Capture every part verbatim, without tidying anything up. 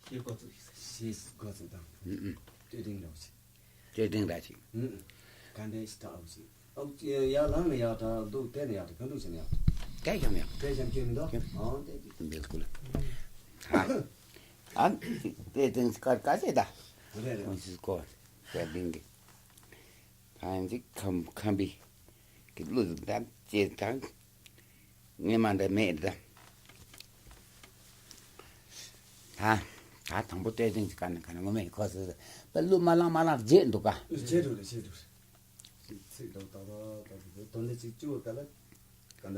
ཞེས་འགོ་ཚུགས་དང་། ཨུ་ཨུ། ལྟོས་ཏིང་རོགས་ཞིག་ལྟོས་ཏིང་ར་ཞིག་ཨུ་ཨུ། ག་འདྲའི་ཞིག་ཐག་ཨུ་ཞིག་ཨུ་ཡ་ལང་ནས་ཡག་དྲ་འདུག་དེ་ནས་ཡག་དྲ་ག་འདུག་ཟེར་ནས་ཡག་དྲ། དེ་ཡང་ཡག་དེ་ཡང་ཁྱོད་མི་འདུག་ཨང་དེ་དེ། བིལ་ཀུལ། ཨ། ཨ། ལྟོས་ཏིང་སྐར་ཀ་ཅེ་ད། རེད་རེད། ཨུ་ཞིག་གོ། ལྟོས་ཏིང་གི། ད་ཡང་ཅིག་ཁམ་ཁམ་པའི་གི་གླུ་ཟིག་ད་ཅེ་ད། ངས་མ་འདྲ་མེད་ད། ད་ད་དང་པོ་ལྟོས་ཏིང་ཅིག་ག་ནས་ག་ནས་ངོ་མས་ཁོ་སི་པ་གླུ་མ་ལང་མ་ལང་རྗེད་འདུག་ག་ལུ་བྱེད་འགྲོ་རེད་བྱེད་འགྲོ་རེད། ཚིག་ཚིག་འདྲ་བོ་ཏག་ཏག་ཏག་ཏག་དོན་དེ་ཚིག་བཅུ་བ་ག་ལ་ག་འདྲ།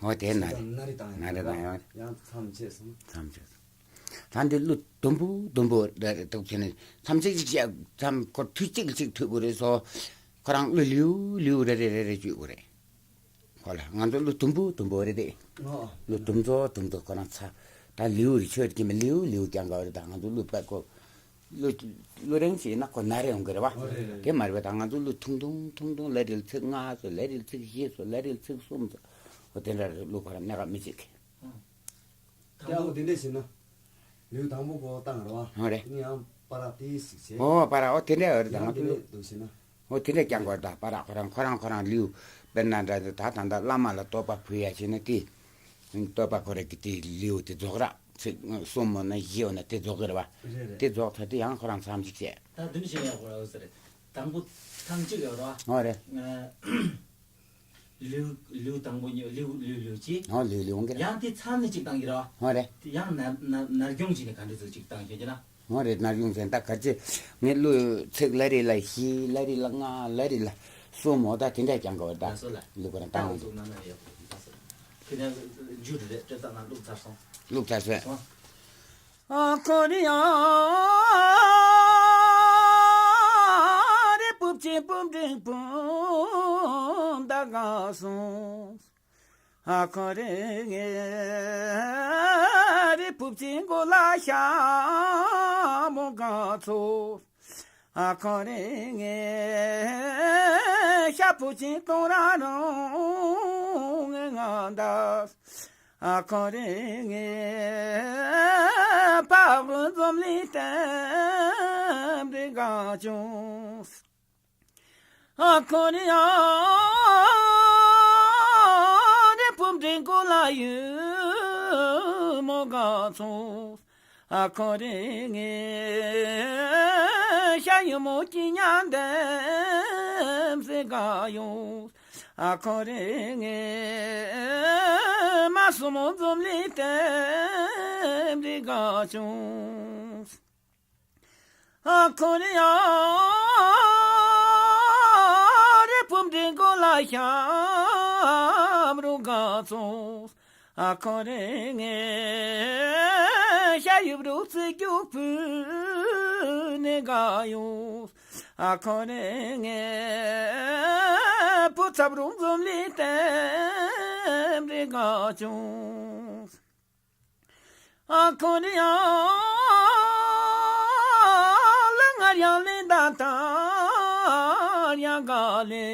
ཧོ་དེ་ན་རེ་ན་རེ་དང་ཡང་ན་རེ་དང་ཡང་། ཡང་མཚམས་ཆད་སོང་། མཚམས་ཆད་སོང་། ད་འདི་གླུ་དུམ་བུ་དུམ་བུ་རེ་རེ་འདུག་བྱས་ནས་མཚམས་ཚིག་ཅིག་བཤད་མཚམས་ཁོ་ཐུག་གཅིག་གཅིག་ཐུག་དགོས་རེད་སོ། ཁོ་རང་གླུ་ལེའུ་ལེའུ་རེ་རེ་རེ་རེ་བཅུག་དགོས་རེད། ཧོ་ལ་ང་ཚོ་གླུ་དུམ་བུ་དུམ་བུ་རེད་དེ། ཨོ། གླུ་དུམ་ཚོ་དུམ་ཚོ་ཁོ་རང་ཚ། ད་ལེའུ་རེ་ཆོས་ཀྱི་མི་ལེའུ་ལེའུ་ཀྱང་དགའ་བ་རེད། ད་ང་ཚོ་གླུ་དཔེ་ཁོ། གླུ་གླུ་རིང་ཞིག་ཡིན་ན་ཁོ་ན་རེ་ཡོང་གི་རེད་བ། ཨོ་རེད་རེད། དེ་མ་རེད་བ། ད་ང་ཚོ་གླུ་ཐུང་ཐུང་ཐུང་ཐུང་ལ་རེ་ལ་ཚིག་ལྔ་ཚོ་ལ་རེ་ལ་ཚིག་བཞི་ཚོ་ལ་རེ་ལ་ཚིག་གསུམ་ཚོ། ཨོ་དེ་འདྲ་རེད། གླུ་ཁོ་རང་གནད་འགག་མི་གཅིག་ཨོ། དེ་ཨོ་དེ་འདྲས་ཞིག་ན། ལེའུ་དང་པོ་གོ་བཏང་རེད་བ། ཨོ་རེད། དེ་ནི་ཡང་པ་ར་ཏི་ཞིག་བྱས། ཨོ་པ་ར་ཨོ་དེ་འདྲས་ཡོད་རེད། ད་ཡང་ང་དེ་ཚོ་གླུ། འདྲས་འདུག་ཞེ་ན། འོ་དེ་འདྲ་ཀྱང་དགོས། ད་པ་ར་ཁོ་རང་ཁོ་རང་ཁོ་རང་ལེའུ་དཔེར་ན་འདྲ་ད་ད་ད་བླ་མ་ལ་བསྟོད་པ་ཕུལ་ཡ་བྱས་ན་དེ། བསྟོད་པ་ཁོ་རང་གི་དེ་ལེའུ་དེ་རྫོགས་ར་ཚིག་གསུམ་འོ་ན་བཞི་འོ་ན་དེ་རྫོགས་གི་རེད་བ། རེད་རེད། དེ་རྫོགས་ཚར་དུས་ཡང་ཁོ་རང་མཚམས་ཅིག་བྱས། ད་བདུན་བྱས་ཡག་པོ་ར་འོ་ཟེར། དང་པོ་ཐེངས་གཅིག་ཡོད་ར། འོ་རེད། ལེའུ་ལེའུ་དང་པོ་གཉིས་ལེའུ་ལེའུ་ལེའུ་ཅི། འོ་ལེའུ་ལེའུ་འོང་གི་ར། ཡང་དེ་མཚམས་ནས་གཅིག་བཏང་གི་ར། འོ་རེད། ཡང་ན་ན་ནར་སྐྱོང་བྱས་ནས་ག་འདྲ་ཚོད་གཅིག་བཏང་ཤེས་ཀྱི་ན། ང་རེ་ནར་ཡོང་ཟེར་ད་ག་ཅི། ངས་གླུ་ཚིག་ལ་རེ་ལ་བཞི་ལ་རེ་ལ་ལྔ་ལ་རེ་ལ་གསུམ་འོ་ད་དེ་འདྲ་ཀྱང་དགོས་ད། ལ་སོ་ལ། གླུ་ཁོ་རང་ད་བཏང་ང་ཚོ་ནང་ན་ཡོད་ད་སོ། ཁྱེད་ནས་རྒྱུ་རེ་རེ་སྤྲད་ད་ང་གླུ་ཚར་སོང་། གླུ་ཚར་སོང་། ཨ་ཁོ་རེ་ཡ་རེ་སྤུབ་ཆེན་སྤུབ་འབྲིང་སྤུབ་ད་ག་སོང་། ཨ་ཁོ་རེ་ངེ་རེ་སྤུབ་ཆེན་མགོ་ལ་ཤ་མོ་ག་ཚོ། ཨ་ཁོ་རེ་ངེ་ཤ་སྤུབ་ཆེན་གཏོང་ར་རུང་ངེ་ང་འདའ། ཨ་ཁོ་རེ་ངེ་ཕ་བུ་འཛོམས་ལི་ཏེམ་རེ་ག་ཅུང་། ཨ་ཁོ་རེ་ཡ་རེ་སྤུབ་འབྲིང་མགོ་ལ་ཡུ་མོ་ག་ཚོ། ཨ་ཁོ་རེ་ངེ་ཤ་ཡུ་མོ་སྐྱི་ཉ་འདེམ་སེ་ག་ཡོང་། ཨ་ཁོ་རེ་ངེ་མ་སུ་མོ་འཛོམས་ལི་ཏེམ་རེ་ག་ཅུང་། ཨ་ཁོ་རེ་ཡ་རེ་སྤུབ་འབྲིང་མགོ་ལ་ཤམ་རུ་ག་ཚོང་། ཨ་ཁོ་རེ་ངེ་ཤ་ཡུབ་རུ་རྩི་རྒྱུག་ཕུ་ནེ་ག་ཡོང་། ཨ་ཁོ་རེ་ངེ་པུ་ཚབ་རུང་འཛོམས་ལི་ཏེམ་རེ་ག་ཅུང་། ཨ་ཁོ་རེ་ཡ་ལེ་ང་ཡང་ལེ་ད་ད་ཡང་ག་ལེ།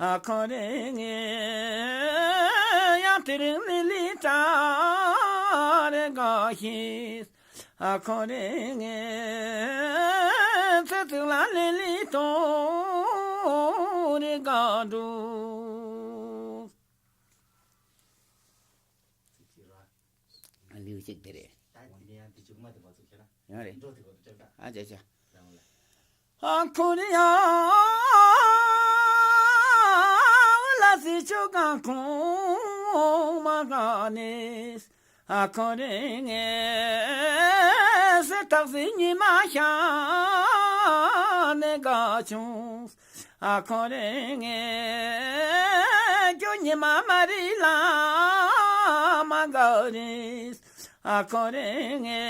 ཨ་ཁོ་རེ་ངེ་ཡང་དེ་རིང་ལེ་ལེ་ད་རེ་ག་ཤེས། ཨ་ཁོ་རེ་ངེ་ཚེ་ཚིག་ལ་ལེ་ལེ་ཏོ་རེ་ག་འགྲོ། ལེའུ་གཅིག་དེ་རེད། ད་དེ་ནས་ཡང་དེ་གཅིག་མ་དེ་མ་ཚུགས་ཤེ་ན། ཡང་རེད། འགྲོ་དེ་གོ་དེ་ཅག་ད། ཨ་ཅག་ཅག་རང་ལ། ཨ་ཁོ་རེ་ཡ་ལ་སི་ཆུ་གང་ཁོང་མ་ག་ནས། ཨ་ཁོ་རེ་ངེ་སི་ཐག་སི་ཉི་མ་ཤ་ནས་ག་ཆུང་། ཨ་ཁོ་རེ་ངེ་ཁྱོད་ཉི་མ་མ་རི་ལ་མ་ག་རེས། ཨ་ཁོ་རེ་ངེ་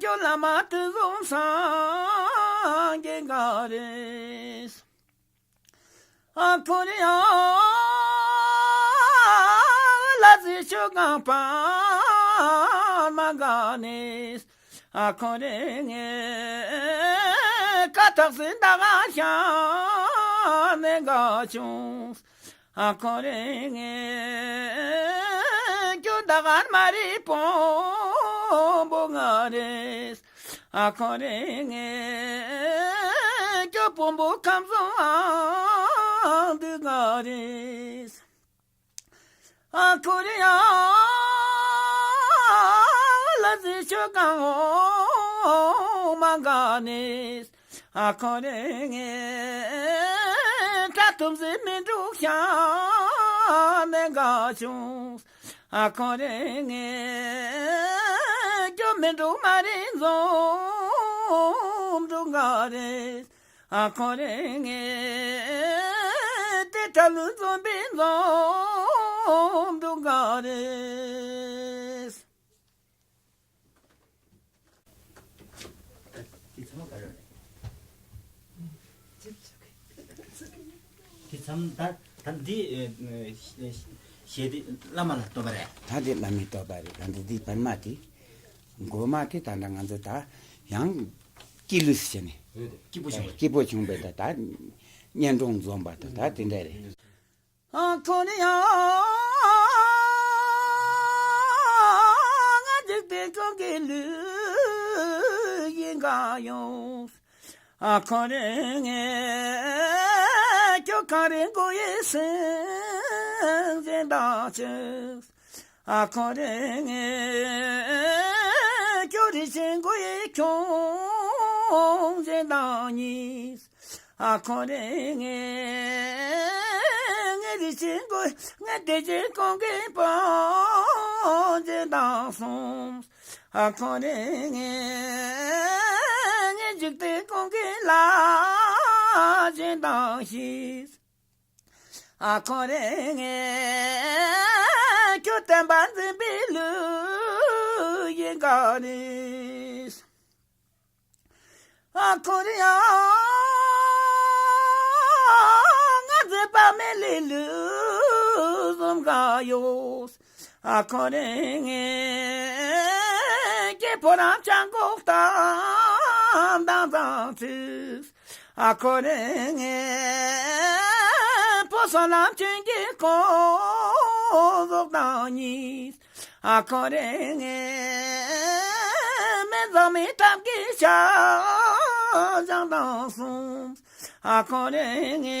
ཁྱོད་ལ་མ་དུ་བཟུང་སང་གེ་ག་རེས། ཨ་ཁོ་རེ་ཡ་ལ་ཟི་ཆུ་གང་པ་མ་ག་ནེས། ཨ་ཁོ་རེ་ངེ་ཀ་ཐག་སི་ད་ག་ཤ་ནེ་ག་ཆུང་། ཨ་ཁོ་རེ་ངེ་ཁྱོད་ད་ག་མ་རི་པོ་ པོ་ང་རེད། ཨ་ཁོ་རེ་ངས་སྐྱོ་བོ་བོ་ཁམས་བཟང་ཨང་འདི་ང་རེད། ཨ་ཁོ་རེ་ཡ་ལ་ཟི་ཆོ་གང་འོ་མ་ག་ནས། ཨ་ཁོ་རེ་ངས་ཁྲ་ཐུམ་ཟི་མི་འགྲུག་ཤ་ནས་ག་བྱུང་། ཨ་ཁོ་རེ་ངས་སྐྱོ་མི་འགྲུག་མ་རེད་འཛོམས་འགྲུག་ག་རེད། ཨ་ཁོ་རེ་ངས་དེ་ཁྲ་ལུ་འཛོམས་པའི་འཛོམས་འགྲུག་ག་རེད། དེ་ཚང་མ་ག་རེ་རེད། དེ་མཚམས་ད་ད་འདི་ཨེ་ཨེ་ཞེས་དེ་བླ་མ་ལ་བསྟོད་པ་རེད། ད་འདི་བླ་མའི་བསྟོད་པ་རེད། ད་འདི་འདི་བར་མ་དེ་མགོ་མ་དེ་ད་ལྟ་ང་ཚོ་ད་ཡང་སྐྱིད་ལུས་བྱས་ནས་སྐྱིད་པོ་བྱུང་བས། སྐྱིད་པོ་བྱུང་བས་ད་ད་གཉེན་དྲུང་འཛོམས་པ་ད་ད་དེ་འདྲ་རེད། ཨ་ཁོ་ནི་ཡང་ང་འཇིག་རྟེན་ཁམས་ཀྱི་ལུས་ཡིན་ག་ཡོང་། ཨ་ཁོ་རེ་ངས་ཁྱོད་གངས་རི་མགོ་ཡི་སེང་ཆེན་དང་ཆེ། ཨ་ཁོ་རེ་ངས་ཁྱོད་རི་ཆེན་མགོ་ཡི་ཁྱུང་ཆེན་དང་གཉིས། ཨ་ཁོ་རེ་ངས་ངས་རི་ཆེན་མགོ་ངས་བདེ་ཆེན་ཁོང་གི་སྤང་ཆེན་དང་གསུམ། ཨ་ཁོ་རེ་ངས་ངས་འཇིག་རྟེན་ཁོང་གི་ལྷ་ཆེན་དང་བཞི། ཨ་ཁོ་རེ་ངས་ཁྱོད་བསྟན་པ་འཛིན་པའི་ལུས་ཡིན་ག་རེད། ཨ་ཁོ་རེ་ཡང་ང་མཛེས་པ་མེ་ལི་ལུས་ཟུམ་ག་ཡོད། ཨ་ཁོ་རེ་ངས་སྐྱེས་ཕོ་རང་ཅང་གོག་ཏང་དང་དང་ཚིག་ཨ་ཁོ་རེ་ངས་ཕོ་སོ་ལམ་ཆེན་གྱི་ཁོ་ཟོག་དང་གཉིས། ཨ་ཁོ་རེ་ངས་མེ་འཛག་མི་ཐབས་ཀྱི་ཤ་ཞང་དང་གསུམ། ཨ་ཁོ་རེ་ངས་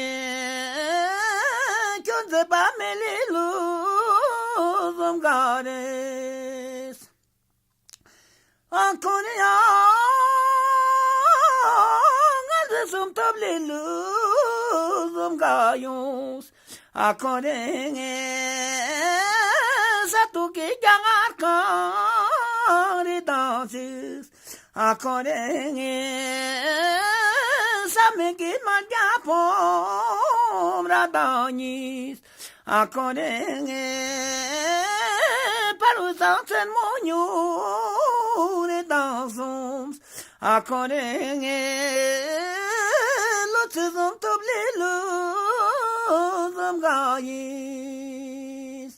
ཁྱོད་མཛེས་པ་མེ་ལི་ལུས་ཟུམ་ག་རེད། ཨ་ཁོ་རེ་ཡང་ང་ཚོ་སུམ་ཐོབ་ལི་ལུས་ཟུམ་ག་ཡོང་། ཨ་ཁོ་རེ་ངས་ས་ཐུག་གི་རྒྱ་ངར་གང་རེ་དང་ཚིག་ཨ་ཁོ་རེ་ངས་ས་མེད་ཀྱི་མ་རྒྱ་ཕོམ་ར་དང་གཉིས། ཨ་ཁོ་རེ་ངས་པ་རུ་ཚང་ཚན་མོ་ཉུང་རེ་དང་གསུམ། ཨ་ཁོ་རེ་ངས་ལོ་ཚེ་ཟུམ་ཐོབ་ལི་ལུས་ཟུམ་ག་ཡིན།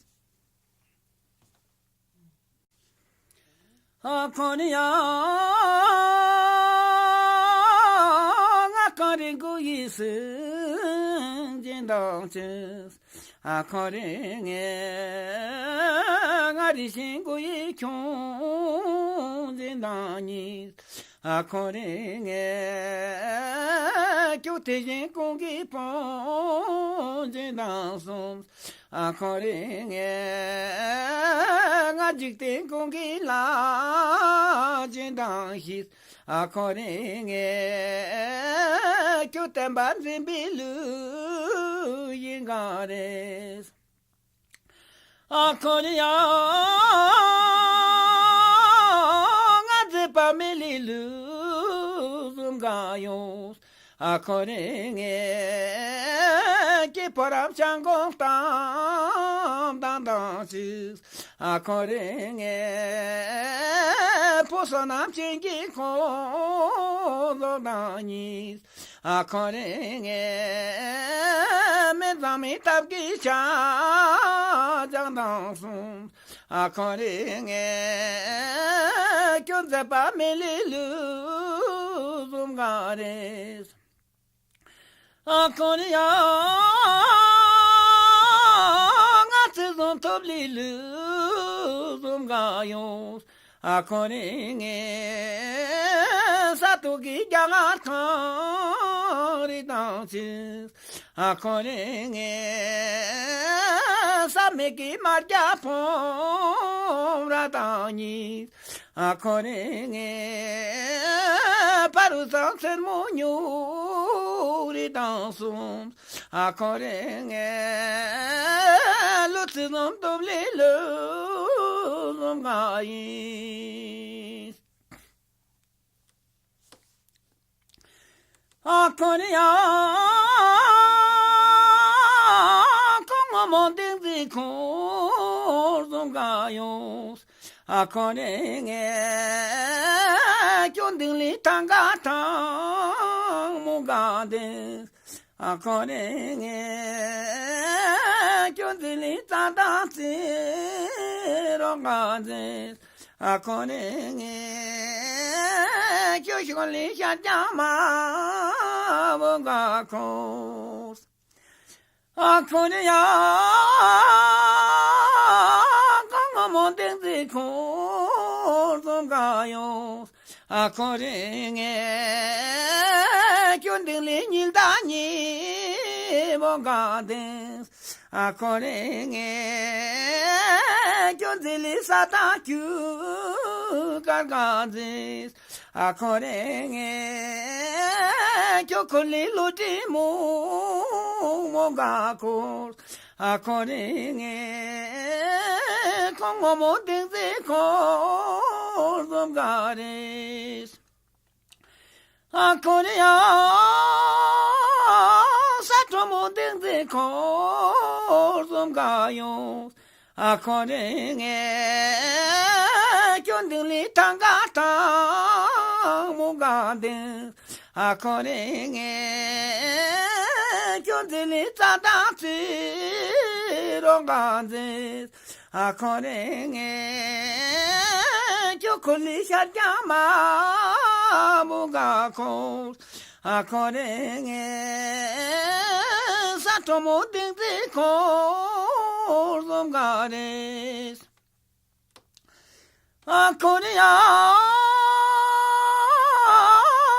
ཨ་ཁོ་རེ་ཡང་ང་གངས་རི་མགོ་ཡི་སེང་ཆེན་དང་ཆེ། ཨ་ཁོ་རེ་ངས་ང་རི་ཤིང་མགོ་ཡི་ཁྱུང་ཆེན་དང་གཉིས། ཨ་ཁོ་རེ་ངས་ཁྱོད་དེ་བཞིན་ཀུན་གྱི་སྤོང་ཆེན་དང་གསུམ། ཨ་ཁོ་རེ་ངས་ང་འཇིག་རྟེན་ཀུན་གྱི་ལྷ་ཆེན་དང་བཞི། ཨ་ཁོ་རེ་ངས་ཁྱོད་བསྟན་པ་འཛིན་པའི་ལུས་ཡིན་ག་རེད། ཨ་ཁོ་རེ་ཡང་ང་མཛེས་པ་མེ་ལི་ལུས་ཟུམ་ག་ཡོང་། ཨ་ཁོ་རེ་ངས་སྐྱེས་ཕོ་རབ་ཆང་གོང་གཏམ་དང་དང་ཅིག་ཨ་ཁོ་རེ་ངས་ཕོ་སོ་ནམ་ཅན་གྱི་ཁོ་ལོ་དང་གཉིས། ཨ་ཁོ་རེ་ངས་མེ་བཟང་མི་ཐབས་ཀྱི་ཆ་ཅང་དང་གསུམ། ཨ་ཁོ་རེ་ངས་ཁྱོད་མཛེས་པ་མེ་ལི་ལུས་ཟུམ་ག་རེད། ཨ་ཁོ་རེ་ཡང་ང་ཚེ་ཟུང་ཐོབ་ལི་ལུས་ཟུམ་ག་ཡོང་། ཨ་ཁོ་རེ་ངའི་ས་ཐོག་གི་རྒྱ་གར་ཁང་རེ་དང་ཚིག་ཨ་ཁོ་རེ་ངའི་ས་མེད་ཀྱི་མ་རྒྱ་ཕོང་ར་དང་གཉིས། ཨ་ཁོ་རེ་ངའི་ཕ་རུ་སང་སེར་མོ་ཉུ་རེ་དང་གསུམ། ཨ་ཁོ་རེ་ངའི་ལུ་ཚི་ནོམ་སྟོབས་ལས་ལུ་ནོམ་ག་ཡིན། ཨ་ཁོ་རེ་ཡ་ཁོ་ངོ་མོ་ཏིང་ཙི་ཁོ་ཟོམ་ག་ཡོང་། ཨ་ཁོ་རེ་ངའི་ཁྱོད་འདིང་ལི་ཐང་ག་ཐང་མོ་ག་དེ། ཨ་ཁོ་རེ་ངའི་ཁྱོད་འདིང་ལི་ཙ་དང་ཙི་རོ་ག་དེ། ཨ་ཁོ་རེ་ངའི་ཁྱོད་ཤོག་ལི་ཤ་རྒྱ་མ་བོ་ག་ཁོ། ཨ་ཁོ་རེ་ཡ་གང་ངོ་མོ་ཏིང་ཙི་ཁོ་ཟོམ་ག་ཡོང་། ཨ་ཁོ་རེ་ངའི་ཁྱོད་འདིང་ལི་ཉིལ་ད་ཉི་མོ་ག་དེ། ཨ་ཁོ་རེ་ངའི་ཁྱོད་འཛི་ལི་ས་དང་ཁྱུ་གར་ག་དེ། ཨ་ཁོ་རེ་ངའི་ཁྱོད་ཁོ་ལི་ལུ་ཏི་མོ་མོ་ག་ཁོ། ཨ་ཁོ་རེ་ངའི་ཁོ་ངོ་མོ་ཏིང་ཙི་ཁོ་ཟོམ་ག་རེ། ཨ་ཁོ་རེ་ཡ། ས་གྲོ་མོ་ཏིང་ཙི་ཁོ་ཟོམ་ག་ཡོང་། ཨ་ཁོ་རེ་ངའི་ཁྱོད་འདིང་ལི་ཐང་ག་ཐང་མོ་ག་དེ། ཨ་ཁོ་རེ་ངའི་ཁྱོད་འཛི་ལི་ཙ་དང་ཙི་རོ་ག་དེ། ཨ་ཁོ་རེ་ངའི་ཁྱོད་ཁོ་ལི་ཤ་རྒྱ་མ་མོ་ག་ཁོ། ཨ་ཁོ་རེ་ངའི་ས་གྲོ་མོ་ཏིང་ཙི་ཁོ་ཟོམ་ག་རེ། ཨ་ཁོ་རེ་ཡ།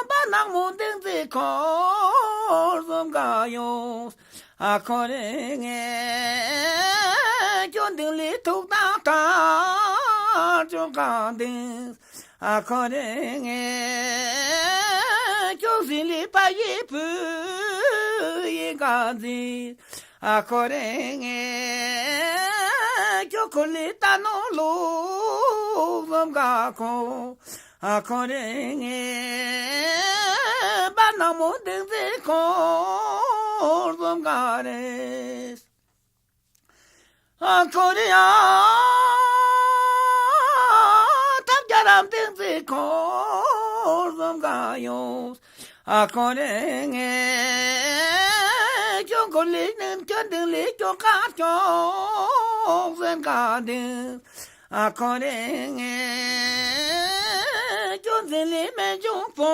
བ་ནག་མོ་ཏིང་ཙི་ཁོ་ཟོམ་ག་ཡོང་། ཨ་ཁོ་རེ་ངའི་ཁྱོད་འདིང་ལི་ཐུག་དང་ཐང་ཅོ་ག་དེ། ཨ་ཁོ་རེ་ངའི་ཁྱོད་ཟི་ལི་པ་ཡི་བུ་ཡི་ག་དེ། ཨ་ཁོ་རེ་ངའི་ཁྱོད་ཁོ་ལི་ཏ་ནོ་ལུག་ཟོམ་ག་ཁོ། ཨ་ཁོ་རེ་ངའི་བ་ནག་མོ་ཏིང་ཙི་ཁོ་ཟོམ་ག་རེ། ཨ་ཁོ་རེ་ཡ། ཐབས་རྒྱ་རམ་ཏིང་ཙི་ཁོ་ཟོམ་ག་ཡོང་། ཨ་ཁོ་རེ་ངའི་ཁྱོད་ཁོ་ལི་ནིན་ཁྱོད་འདིང་ལི་ཁྱོད་ཀ་ཁྱོད་ཟན་ག་དེ། ཨ་ཁོ་རེ་ངའི་ཁྱོད་འཛིན་ལི་མེ་ཇོང་ཕོ་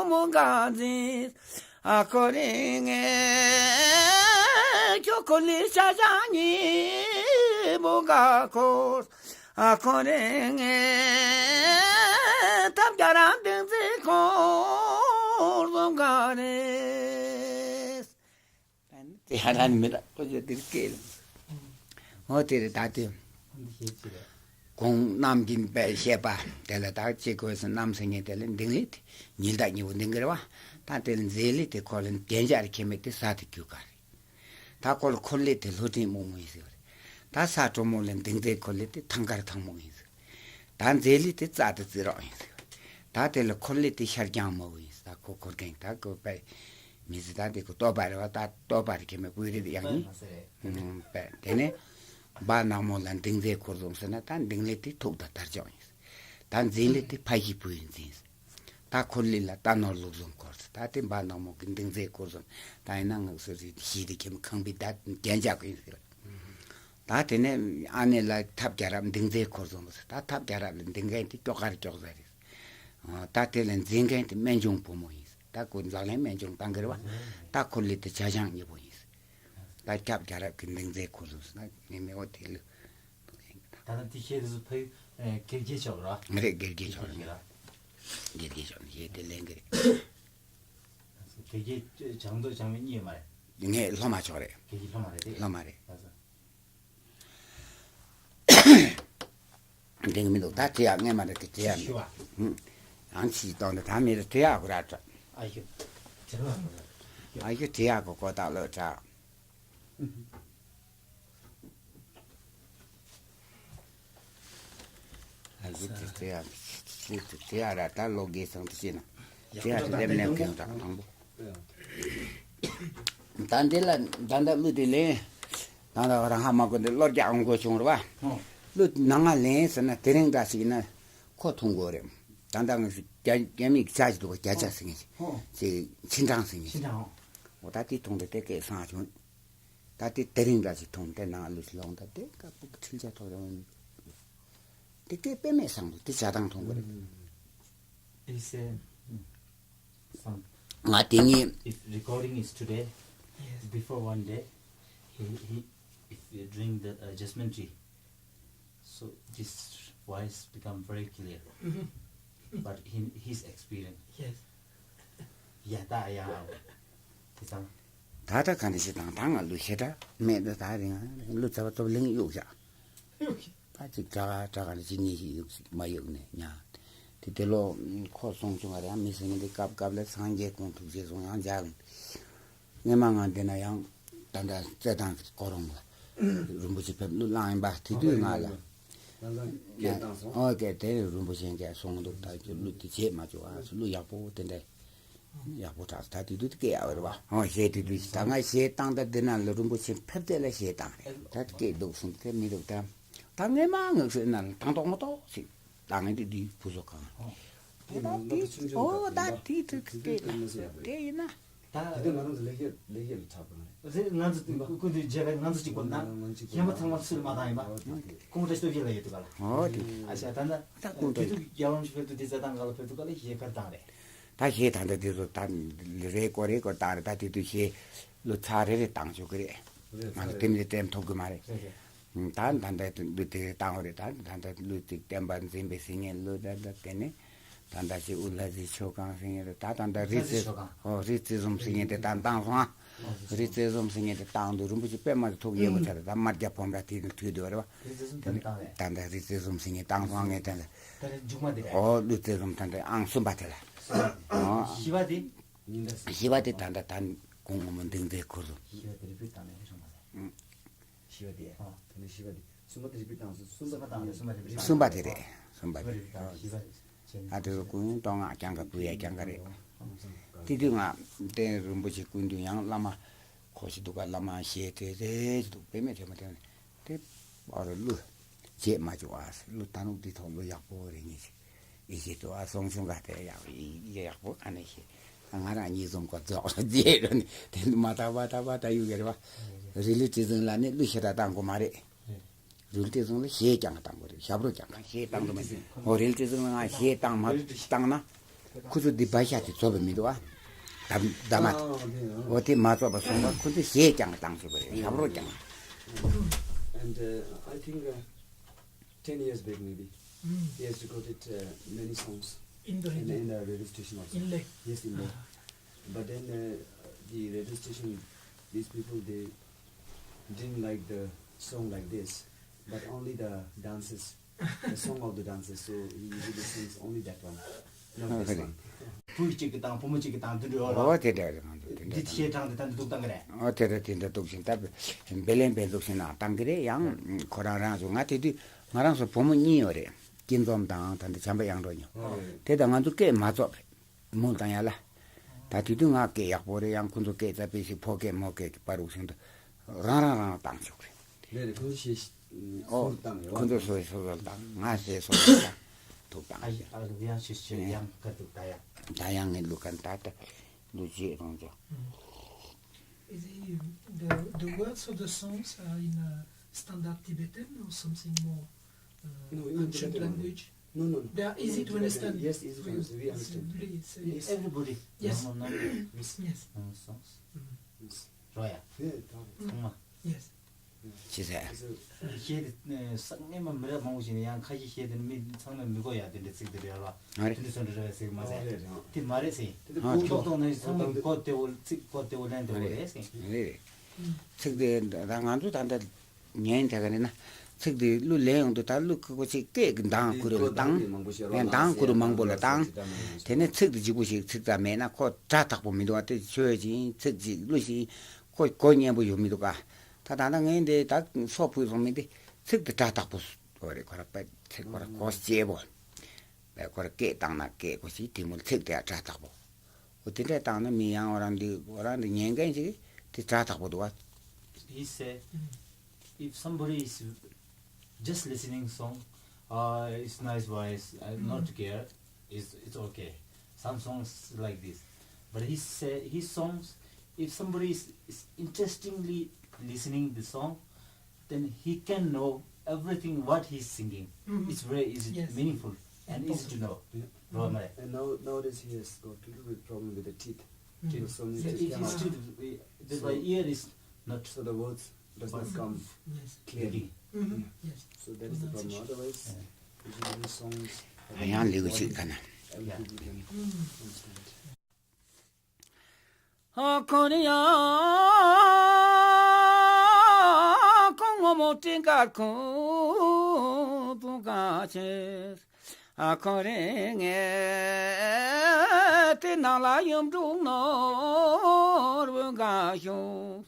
མོ་ག་དེ། ཨ་ཁོ་རེ་ངའི་ཁྱོད་ཁོ་ལི་ཤ་ཤ་ཉི་མོ་ག་ཁོ། ཨ་ཁོ་རེ་ངའི་ཐབས་རྒྱ་རམ་ཏིང་ཙི་ཁོ་ཟོམ་ག་རེ། དེ་ཧ་ར་ནི་མི་ར་ཁོ་ཚོ་དེར་སྐད་ལ། འོ་དེ་རེད་ད་དེ། གོང་རྣམ་རྒྱུན་པའི་བཤད་པ་དེ་ལ་ད་ཅི་དགོས་སུ་རྣམ་སེ་ངེས་དེ་ལ་འདིང་ལི་དེ་ཉིལ་ད་ཉི་བོ་འདིང་གི་རེད་བ། ད་དེ་ལ་མཛེས་ལི་དེ་ཁོ་ལ་རྒྱན་ཆ་རེ་ཁྱེར་མེད་དེ་ས་དེ་རྒྱུ་ག་རེད། ད་ཁོ་ལ་འཁོར་ལི་དེ་ལྷོ་སྤྲིན་སྨུག་མོ་ཡིན་ཟེར་བ་རེད། ད་ས་གྲོ་མོ་ལ་འདིང་མཛེས་འཁོར་ལི་དེ་ཐང་དཀར་ཐང་མོ་ཡིན་ཟེར། ད་མཛེས་ལི་དེ་རྩ་དེ་རྩི་རོགས་ཡིན་ཟེར། ད་དེ་ལ་འཁོར་ལི་དེ་ཤར་རྒྱང་མོ་ཡིན་ཟེར། ད་ཁོ་འཁོར་མཁན་ད་ཁོ་པའི་མི་ཟེར། ད་དེ་ཁོ་ལྟོ་པ་རེད་བ། ད་ལྟོ་པ་རེད་ཁྱེད་མེད་པོའི་རེད་ཡང་ཡིན། པས་དེ་ནས་བ་ནག་མོ་ལ་འདིང་མཛེས་འཁོར་ཟོམ་ཟེར་ན་ད་འདིང་ལི་དེ་ཐུག་ད་དར་ལྕོག་ཡིན་ཟེར། ད་འཛིན་ལི་དེ་ཕ་ཡི་བུ་ཡིན་འཛིན་ཟེར། ད་འཁོར་ལི་ལ་རྟ་ནོར་ལུག་ཟོམ་འཁོར་ཟེར། ད་དེ་བ་ནག་མོ་གི་འདིང་མཛེས་འཁོར་ཟོམ། ད་ཡིན་ན་ངག་སོ་རི་ཞི་དེ་ཁྱིམ་ཁང་པའི་ད་རྒྱན་ཆ་གི་ཡིན་ཟེར། ད་དེ་ནས་ཨ་ནེ་ལ་ཐབས་རྒྱ་རབ་འདིང་མཛེས་འཁོར་ཟོམ་ཟེར། ད་ཐབས་རྒྱ་རབ་ལ་འདིང་མཁན་དེ་ཀྱོག་དཀར་ཀྱོག་ཟེར་རེད། ད་དེ་ལ་འཛིན་མཁན་དེ་སྨན་ཆུང་བུ་མོ་ཡིན་ཟེར། ད་ཁོ་འཛག་ལན་སྨན་ཆུང་བཏང་གི་རེད་བ། ད་འཁོར་ལི་དེ་ཇ་ཆང་གཉིས་པོ་ཡིན་ཟེར། ད་ཐབས་རྒྱ་རབ་ཀྱི་འདིང་མཛེས་འཁོར་ཟོམ་ཟེར་ན་ངས་མེད་འོ་དེ་ལུ། ད་ལྟ་དེ་བཤད་དུས་སུ་ཕ་ཡུལ་ ཨེ། དགེ་རྒྱས་མཆོག་ར། རེད། དགེ་རྒྱས་མཆོག་རེད། དགེ་རྒྱས་མཆོག་ནས་གཞས་དེ་ལེན་གི་རེད། དགེ་རྒྱས་བྱང་དུ་བྱང་བའི་གཉིས་མ་རེད། ངས་སློབ་མ་མཆོག་རེད། དགེ་རྒྱས་སློབ་མ་རེད་དེ། སློབ་མ་རེད། ལགས་སོ། འདི་གི་མི་འདུག་ད་དེ་ཡག་ངས་མ་རེད་དེ་དེ་ཡག་མི་འདུག་ཞུ་བ། ཡང་ཕྱིས་གཏོང་དེ་ད་མི་རེད་དེ་ཡག་གོ་ར་དྲ། ཨ་ཞུ། དེ་ལ་ཨ་ཞུ་དེ་ཡག་གོ་གོ་ད་ལོ་དྲ། ཨ་ཞུ་དེ་དེ་ཡག་ཞུ་དེ་དེ་ཡག་ར་ད་ལོ་དགེ་སང་དེ་ཤེས་ན་དེ་ཡག་དེ་ལེབ་ནས་གོང་དྲ་དང་པོ། ད་འདི་ལ་ད་ལྟ་གླུ་དེ་ལེན། ད་ལྟ་རང་ཧ་མ་གོ་འདི་བློ་རྒྱག་འོང་དགོས་བྱུང་རེད་བ། ཧོ། གླུ་ནང་ང་ལེན་ཟེར་ན་དེ་རིང་འདྲ་ཞིག་ཡིན་ན་ཁོ་མཐོང་དགོས་རེད། ད་ལྟ་ང་ཚོ་རྒྱ་རྒྱ་མིའི་ཆ་ཞིག་འདུག་ག་བརྒྱ་ཆ་ཟེར་མཁན་ཞིག་ཧོ། ཅིག་ཆིན་ཀྲང་ཟེར་མཁན་ཞིག་ཧོ། འོ་ད་དེ་མཐོང་དུས་དེ་སྐད་སང་བྱུང་། ད་དེ་དེ་རིང་འདྲ་ཞིག་མཐོང་དེ་ནང་ང་གླུ་ཞིག་ལོངས་ད་དེ་དཀར་པོ་གི་འཕྲུལ་ཆ་ཐོག་རེ་འོང་། དེ་སྐད་དཔེ་མེད་བཟང་འདུག་དེ་བྱ་སྟངས་མཐོང་དགོས་རེད། He said, mm, some, ང་དེ་ངའི if recording is today, yes, before one day, he, he, if you drink the, uh, jasmine tea, so this voice become very clear. Mm-hmm. But in his experience, yes. ཡ་ད་ཡ། དེ་ཙང་། ད་ད་ག་འདྲ་ཞིག་དང་ད་ང་གླུ་ཞེ་དྲག་མེད་ད་ད་རིང་གླུ་ཚ་བ་ཚོ་ལེན་གཡུག་བཞག་ད་ཅིག་དྲག་དྲག་ནས་ཅིག་གཉིས་ཤིག་ཡུག་མ་ཡུག་ནས་ཉ། དེ་དེ་ལོ་ཁོ་སོང་བྱུང་བ་རེད། ཡང་མི་སེང་གེ་འདི་སྐབས་སྐབས་ལ་སངས་རྒྱས་ཀུན་ཐུགས་རྗེ་སོང་ཡང་འཇག་ལ། སྔས་མ་ང་འདི་ན་ཡང་ད་ལྟ་རྩེད་ཐང་གི་སྐོར་རོང་ལ་རིན་པོ་ཆེ་ཕེབས་གླུ་བླངས་ཡིན་པ་དེ་དུས་ང་ལ། ཨོ་ཀེ་དེ་རིན་པོ་ཆེ་གས་སོང་འདུག་ད་ཁྱོད་གླུ་དེ་བྱེད་མ་བཅུག་ཨ་གླུ་ཡག་པོ་དེ་འདྲ་ཡག་པོ་དྲག་ད་དེ་དུས་སྐད་ཡག་རེད་བ། ཨོ་གཞས་དེ་དུས་ད་ང་གཞས་བཏང་ད་འདི་ན་ལ་རིན་པོ་ཆེ་ཕེབས་དེ་ལ་གཞས་བཏང་རེད། ད་སྐད་སྡུག་སོང་དེ་མི་འདུག་ད་ད་སྔས་མ་ངག་སོད་ན་ལ་དང་ཏོག་མ་གཏོགས་ཞིག་ད་ངས་འདི་འདི་བུ་བཟོ་གང་། ཨོ་ད་དེ་དུས་སྐད་དེ་ཡིན་ན། ད་དེ་དེ་ང་རང་ཚོ་ལེགས་སྐྱེས་ལེགས་སྐྱེས་ལ་ཆགས་པ་རེད། ང་ཚོ་ཀུན་ཏུ་རྗེས་ལ་ང་ཚོ་གཅིག་པོ་ན་གཞན་པ་ཚང་མ་སུས་མ་བཏང་ཡིན་པ། ཨོ་དེ་དེ་ཀོང་ཏྲ་སྟོབས་རྒྱལ་ལ་ཡོད་དུ་ག་ལ། ཨོ་དེ་དེ་ཨ་ཤ་ད་ན་ད་ཀུན་ཏུ་དེ་དུ་རྒྱལ་བ་རིན་པོ་ཆེ་ཕེབས་དུས་དེ་རྩེད་ཐང་ག་ལ་ཕེབས་དུ་ག་ལ་གཞས་གར་བཏང་རེད། ད་གཞས་ད་འདི་དེ་ཚོ་ད་རེ་སྐོར་རེ་སྐོར་བཏང་རེད། ད་དེ་དུས་གཞས་གླུ་ཚར་རེ་རེ་བཏང་ཆོག་གི་རེད། ང་ཚོ་དེ་མི་དེ་དྲན་ཐུབ་གི་མ་རེད། རེད་རེད། ད་ད་ལྟ་གླུ་དེ་བཏང་བ་རེད། ད་ད་ལྟ་གླུ་ཅིག་བསྟན་པ་འཛིན་པའི་ཟེར་མཁན་གླུ་ད་ལྟ་དེ་ནས་ད་ལྟ་ཞིག་དབུ་ལྷ་རྫི་ཆོས་སྒང་ཟེར་མཁན་རེད། ད་ད་ལྟ་རི་རྩེ་ཨོ་རི་རྩེ་ཟུམ་ཟེར་མཁན་དེ་ད་བཏང་སོང་ཨ། རི་རྩེ་ཟུམ་ཟེར་མཁན་དེ་བཏང་དུས་རིན་པོ་ཆེ་དཔེ་མ་ཐུག་ཡས་མོ་ཆ་རེད། ད་དམར་རྒྱ་བོམ་ར་དེ་ནས་ཐུག་དུས་རེད་བ། ད་ལྟ་རི་རྩེ་ཟུམ་ཟེར་མཁན་བཏང་སོང་ངས་ད་ལྟ། ཨོ་གླུ་རྩེ་ཟུམ་ད་ལྟ་ཨང་གསུམ་པ་དེ་ལ། ཨོ་བཞི་པ་དེ། བཞི་པ་དེ་ད་ལྟ་ད་གོང་ངོ་མ་འདི་འདྲའི་ཁུར་དུ། བཞི་པ་དེ་རི་པིཊ་བཏང་ནས་རེད་སོང་མ་རེད། བཞི་པ་དེ། ཨ། ད་ནི་བཞི་པ་དེ། གསུམ་པ་དེ་རི་པིཊ་བཏང་སོང་། གསུམ་པ་བཏང་རེད། གསུམ་པ་རི་པིཊ་བཏང་། གསུམ་པ་དེ་རེད། གསུམ་པ་དེ། བཞི་པ་རེད། ཨ་དེ་ཚོ་ཀུན་གཏོང་ང་རྐྱང་ག་བུ་ཡ་རྐྱང་ག་རེད། དེ་དུས་ང་བསྟན་རིན་པོ་ཆེ་སྐུ་མདུན་ཡང་བླ་མ་ཁོ་ཞིག་འདུག་ག་བླ་མ་ཞེས་དེ་རེད་འདུག་དཔེ་མེད་དྲན་མ་དྲན་དེ་ཨ་རུ་གླུ་བྱེད་མ་བཅུག་ཨ་གླུ་ད་ནུབ་དེ་ཐོག་གླུ་ཡག་པོ་རེད་ངེས་ཤིག་ཨི་ཤེས་དུ་ཨ་སོང་སོང་ག་དེ་ཡག་ཡག་པོ་ག་ནས་ཤེས། ང་རང་གཉིས་ཟུམ་གོ་རྫོགས་རྗེས་རུ་ནི་དེ་མ་ཐག་པ་ཐག་པ་ད་ཡུ་གེ་རེ་བ། རི་ལི་ཏི་ཟུང་ལ་ནི་གླུ་ཤེས་ར་བཏང་གོ་མ་རེད། རི་ལི་ཏི་ཟུང་ལ་གཞས་ཀྱང་བཏང་གོ་རེད། ཞབས་བྲོ་ཀྱང་གཞས་བཏང་གོ་མ་རེད། ཨོ་རི་ལི་ཏི་ཟུང་ལ་ང་གཞས་བཏང་མ་བཏང་ན་ཁུ་ཚུར་འདི་བ་ཤ་དེ་རྫོགས་པ་མི་འདུག་ཨ། ད་ད་མ་ཨོ་དེ་མ་རྫོགས་པ་སོང་བ་ཁུ་ཚུར་གཞས་ཀྱང་བཏང་ཆོག་གི་རེད། ཞབས་བྲོ་ཀྱང་། And uh, I think uh, ten years back maybe, he has recorded uh, many songs in the, in the radio station also. In Leh. Yes, in Leh. But then uh, the radio station, these people, they didn't like the song like this, but only the dances, the song of the dances. So he usually sings only that one, not this one. བུ་གཅིག་གི་དང་བུ་མོ་གཅིག་གི་དང་དུ་འགྲོ་ལ། ཨོ་དེ་འདྲ་རེད། ང་ཚོ་དེ་འདྲ་འདི་ཤེས་གྲངས་འདི་ད་འདི་འདུག་བཏང་གི་རེད། ཨོ་དེ་འདྲ་དེ་འདྲ་འདུག་ཤིང་ད་བེ་ལེན་བེ་འདུག་ཤིང་ན་བཏང་གི་རེད། ཡང་ཁོ་རང་རང་ཚོ་ང་དེ་དུས་ང་རང་ཚོ་བུ་མོ་གཉིས་ཡོད་རེད། སྐྱིད་འཛོམས་དང་ད་འདི་བྱམས་པ་དབྱངས་སྒྲོན་ཡོད། དེ་ད་ང་ཚོ་སྐད་མ་རྫོགས་རེད། མོ་དང་ཡ་ལ། ད་དེ་དུས་ང་སྐད་ཡག་པོ་རེད། ཡང་ཁོ་ཚོ་སྐད་རྩ་དཔེ་ཞིག་ཕོ་སྐད་མོ་སྐད་ཀྱི་བར་རུ་ཤིང་དུ་རང་རང་རང་བཏང་ཆོག་རེད། རེད་རེད། ཁོང་ཚོ་ཞེས་ཨོ། སོ་བཏང་ཡོད། ཁོ་ཚོ་སོ་སོ་སོ་བཏང་ང་སོ་སོ་སོ་བཏང་ཐུག་བཏང་ཨ་ཡི་ཨ་ལུ་ཡང་ཤེས་ཤེས་ཡང་ཀ་ཐུག་ད་ཡ། ད་ཡང་ངའི་ལུ་ག་ད་ད་ལུ་རྗེས་རང་ཚོ། Is it the, the words of the songs are in uh, standard Tibetan or something more uh, No, in ancient Tibetan language? No, no, no. They are easy to understand. Yes, easy to understand. We understand. Really, it's, it's everybody. Yes. Normal, normal. Yes. Yes. Normal songs. Mm. Yes. Roya. Yeah, normal. Mm. Yes. ཅི་ཟེར། གཞས་དེ་ས་ངན་པ་མི་རབས་མང་པོ་ཞིག་ནས་ཡང་ཁ་ཤས་གཞས་དེ་ནི་མི་ཚང་མས་མི་གོ་ཡ། དེ་འདྲའི་ཚིག་དེ་རེད་བ། ཨ་རེད། དེ་འདྲའི་བཟོ་འདྲ་རེད་བ་ཟེར་གི་མ་ཟད། ཨ་རེད་རེད། དེ་མ་རེད་ཟེར། དེ་ཨ་ཁོ་ཏོག་ཏོག་ནང་བཞིན་ཚང་མས་གོ་བདེ་བོ་ཚིག་གོ་བདེ་བོ་ལེན་བདེ་བོ་རེད་ཟེར། རེད་རེད། ཚིག་དེ་ད་ང་ཚོ་ད་ལྟ་ཉན་དེ་ག་རེད་ན། ཚིག་དེ་གླུ་ལེན་ཡོང་དུས་ད་གླུ་ཁུག་པོ་ཅིག་སྐད་ཀྱི་གདངས་ཁུར་ལ་བཏང་། ཡང་གདངས་ཁུར་མང་པོ་ལ་བཏང་། དེ་ནས་ཚིག་དེ་ལྗིད་པོ་ཞིག་ཚིག་ཙམ་མེད་ན་ཁོ་སྒྲ་དག་པོ་མི་འདུག་བ། དེ་ཆོས་ཅན་ཚིག་ཅིག་གླུ་ཞིག་ཁོ་གོ་སྙན་པོ་ཡོད་མི་འདུག་ག། ད་ད་ལྟ་ངས་འདི་ད་སོ་ཕུལ་སོང་མི་འདི་ཚིག་དེ་སྒྲ་དག་པོ་རེད། ཁོ་ར་པད་ཚིག་ཁོ་ར་གོ་སྐྱེས་པོ། པད་ཁོ་ར་སྐད་བཏང་ན་སྐད་གོ་ཞིག་དེ་མོ་ཚིག་དེ་སྒྲ་དག་པོ། འོ་དེ་འདྲས་བཏང་ན་མི་ཡང་འོ་རང་འདི་འོ་རང་འདི་ཉན་མཁན་ཅིག་དེ་སྒྲ་དག་པོ་འདུག་བ། He said, if somebody is just listening song, uh, it's nice voice, uh, not to care, it's, it's okay. Some songs like this. But he said, his songs, if somebody is, is interestingly listening the song, then he can know everything what he's singing. It's very easy, meaningful, and easy to know. Yeah. Roamare. And now, nowadays he has got a little bit problem with the teeth. So many teeth came out. Teeth, the, the ear is not. So the words does not come clearly. Yeah. So that is the problem. Otherwise, usually his songs have a lot of everything we can understand. ཨ་ཁོ་རེ་ཡ། ཁོང་ངོ་མོ་སྤྲིན་དཀར་ཁོང་བུ་ག་ཆེ། ཨ་ཁོ་རེ་ངས་དེ་ནང་ལ་ཡུམ་དྲུག་ནོར་བུ་ག་ཤོང་།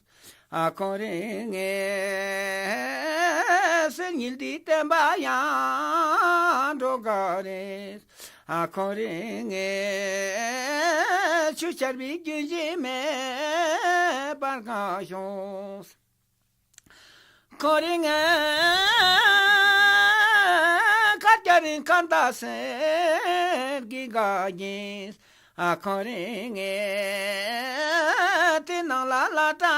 ཨ་ཁོ་རེ་ངས་གསེར་ཉིལ་འདི་བསྟན་པ་ཡང་འགྲོ་ག་རེ། ཨ་ཁོ་རེ་ངས་ཆུ་ཆར་བའི་རྒྱུན་ཞིག་མེད་པར་གང་བྱུང་། ཁོ་རེ་ངས་ཁ་སྐྱ་རིང་ཁ་མདའ་སེར་གྱི་ག་གིན། ཨ་ཁོ་རེ་ངས་དེ་ནང་ལ་བླ་གྲྭ་བྱང་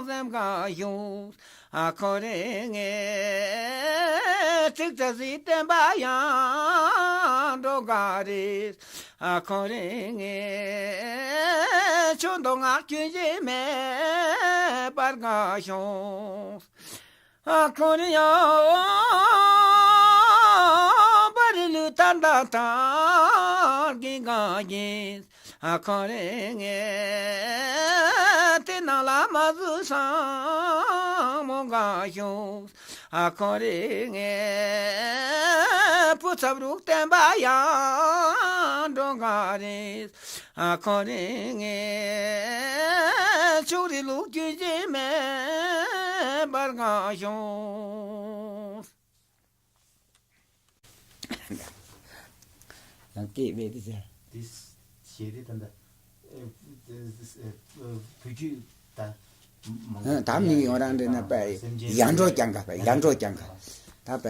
སེམས་གང་བྱུང་། ཨ་ཁོ་རེ་ངས་ཚིག་ཚ་ཟིག་བསྟན་པ་ཡང་འགྲོ་ག་རེ། ཨ་ཁོ་རེ་ངས་ཆུ་མདོ་སྔགས་རྒྱུན་ཞིག་མེད་པར་གང་བྱུང་། ཨ་ཁོ་རེ་ཡང་པ་རི་ལུ་ཏན་ཏན་ཏན་གྱི་གང་གིན། ཨ་ཁོ་རེ་ངས་དེ་ནང་ལ་མ་བཟོད་སང་མོ་གང་བྱུང་། ཨ་ཁོ་རེ་ངས་བུ་ཚབ་རུག་བསྟན་པ་ཡང་འགྲོ་ག་རེ། ཨ་ཁོ་རེ་ངས་ཕྱུགས་རི་ལུག་རྒྱུན་ཅན་མེད་པར་གང་བྱུང་། ཡང་སྐད་མེད་དེ་ཟེར། དེ་ཞེས་དེ་ད་ལྟ་བོད་བརྒྱུད་ད་མང་པོ་ད་མི་ཡོང་རང་འདྲེ་ན་པ་སེམས་ཅན་ཡར་འགྲོ་རྐྱང་ག་པ་ཡར་འགྲོ་རྐྱང་ག་ད་པ།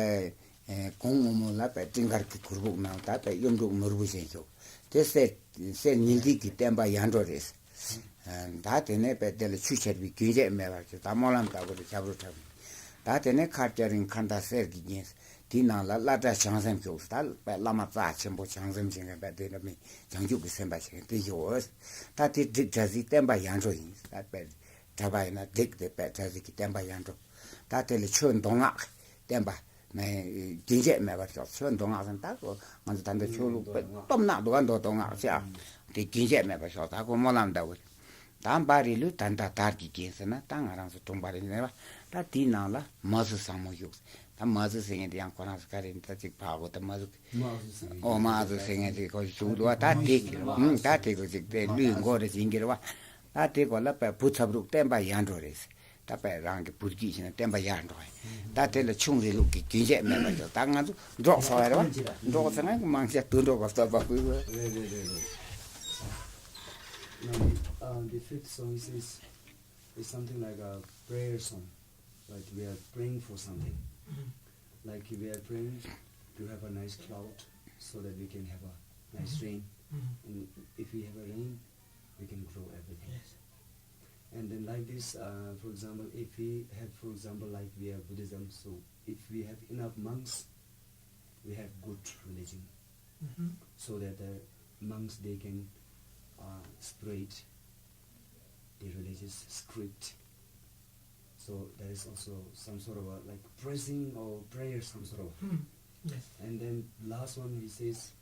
ཨེ་གོང་ངོ་མོ་ལ་པའི་སྤྲིན་དཀར་གྱི་གུར་ཕུབ་ནང་ད་པའི་གཡུ་འབྲུག་ནོར་བུ་ཞེས་ཞུ། དེ་གསེར་གསེར་ཉིལ་ཏིག་གི་བསྟན་པ་ཡར་འགྲོ་རེད། ཨ་ད་དེ་ནས་པའི་དེ་ལ་ཆུ་ཆར་བའི་རྒྱུན་ཆད་མེད་པར་ཞུ། ད་སྨོན་ལམ་ལྟ་བུ་རེད། ཆབ་རོ་འཁྲབ། ད་དེ་ནས་ཁ་སྐྱ་རིང་ཁ་མདའ་གསེར་གྱི་རྒྱན། དེའི་ནང་ལ་བླ་གྲྭ་བྱང་སེམས་ཞུ། ད་པའི་བླ་མ་རྩ་ཆེན་པོ་བྱང་སེམས་ཞིག་པའི་དེ་འདྲ་མི་བྱང་ཆུབ་ཀྱི་སེམས་དཔའ་ཞིག་དེ་ཞུ། ད་དེ་བསྒྲིགས་གྲྭ་ཟིག་བསྟན་པ་ཡར་འགྲོ་ཡིན། ད་པའི་གྲྭ་པ་ཡིན་ན་བསྒྲིགས་དེ་པའི་གྲྭ་ཟིག་གི་བསྟན་པ་ཡར་འགྲོ། ད་དེ་ལ་ཆོས་མདོ་སྔགས་བསྟན་པ་ནས་རྒྱུན་ཆད་མེད་པར་ཤོག་ཆོས་མདོ་སྔགས་ཟེར་ན་ད་ཁོ་ང་ཚོ་ད་ལྟ་ཆོས་ལུགས་པའི་སྟོབས་ནག་འདུག་ག་མདོ་མདོ་སྔགས་ཤག་དེ་རྒྱུན་ཆད་མེད་པར་ཤོག་ད་ཁོ་སྨོན་ལམ་འདྲ་བོ་རེད། ད་འབའ་རི་ལུ་ད་ད་དར་གྱི་རྒྱན་ཟེར་ན་ད་ང་རང་ཚོ་གྲོང་པ་རེད་ཟེར་བ། ད་དེའི་ནང་ལ་མ་ཟུ་བཟང་མོ་བཞུགས། ད་མ་ཟུ་ཟེར་མཁན་དེ་ཡང་ཁོ་རང་ཚོ་ག་རེ་ད་ཅིག་ཕ་གོ་ད་མ་ཟུ། ཨོ་མ་ཟུ་ཟེར་མཁན་དེ་ཁོ་བཞུགས་འདུག་བ། ད་དེ་ད་དེ་ཁོ་ཅིག་དེ་ལུས་མགོ་རེ་ཡིན་གྱི་རེད་བ། ད་དེ་གོ་ལ་པའི་བུ་ཚབ་རུག་བསྟན་པ་ཡར་འགྲོ་རེད། ད་པའི་རང་གི་བུ་རྒྱུད་ཤིག་ན་བསྟན་པ་ཡར་འགྲོ་བ་ཡིན། ད་དེ་ལ་ཆུང་རེ་ལུག་གི་རྒྱུན་ཆད་མེད་པ་ཞོག་ད་ང་ཚོ་འབྲོག་ཚོ་བ་རེད་བ། འབྲོག་ཚོ་ང་གི་མང་ཆེ་དུད་འགྲོ་ག་བསྟོད་པ་ཕུལ་བ། རེད་རེད་རེད་རེད། Now, uh, the fifth song is, is, is something like a prayer song. Like we are praying for something. Like we are praying to have a nice cloud so that we can have a nice rain. And if we have a rain, we can grow everything. And then like this, uh, for example, if we have, for example, like we are Buddhism, so if we have enough monks, we have good religion. So that the monks, they can, uh, spread the religious script. So there is also some sort of a, like, praising or prayer, some sort of. Yes. And then last one, he says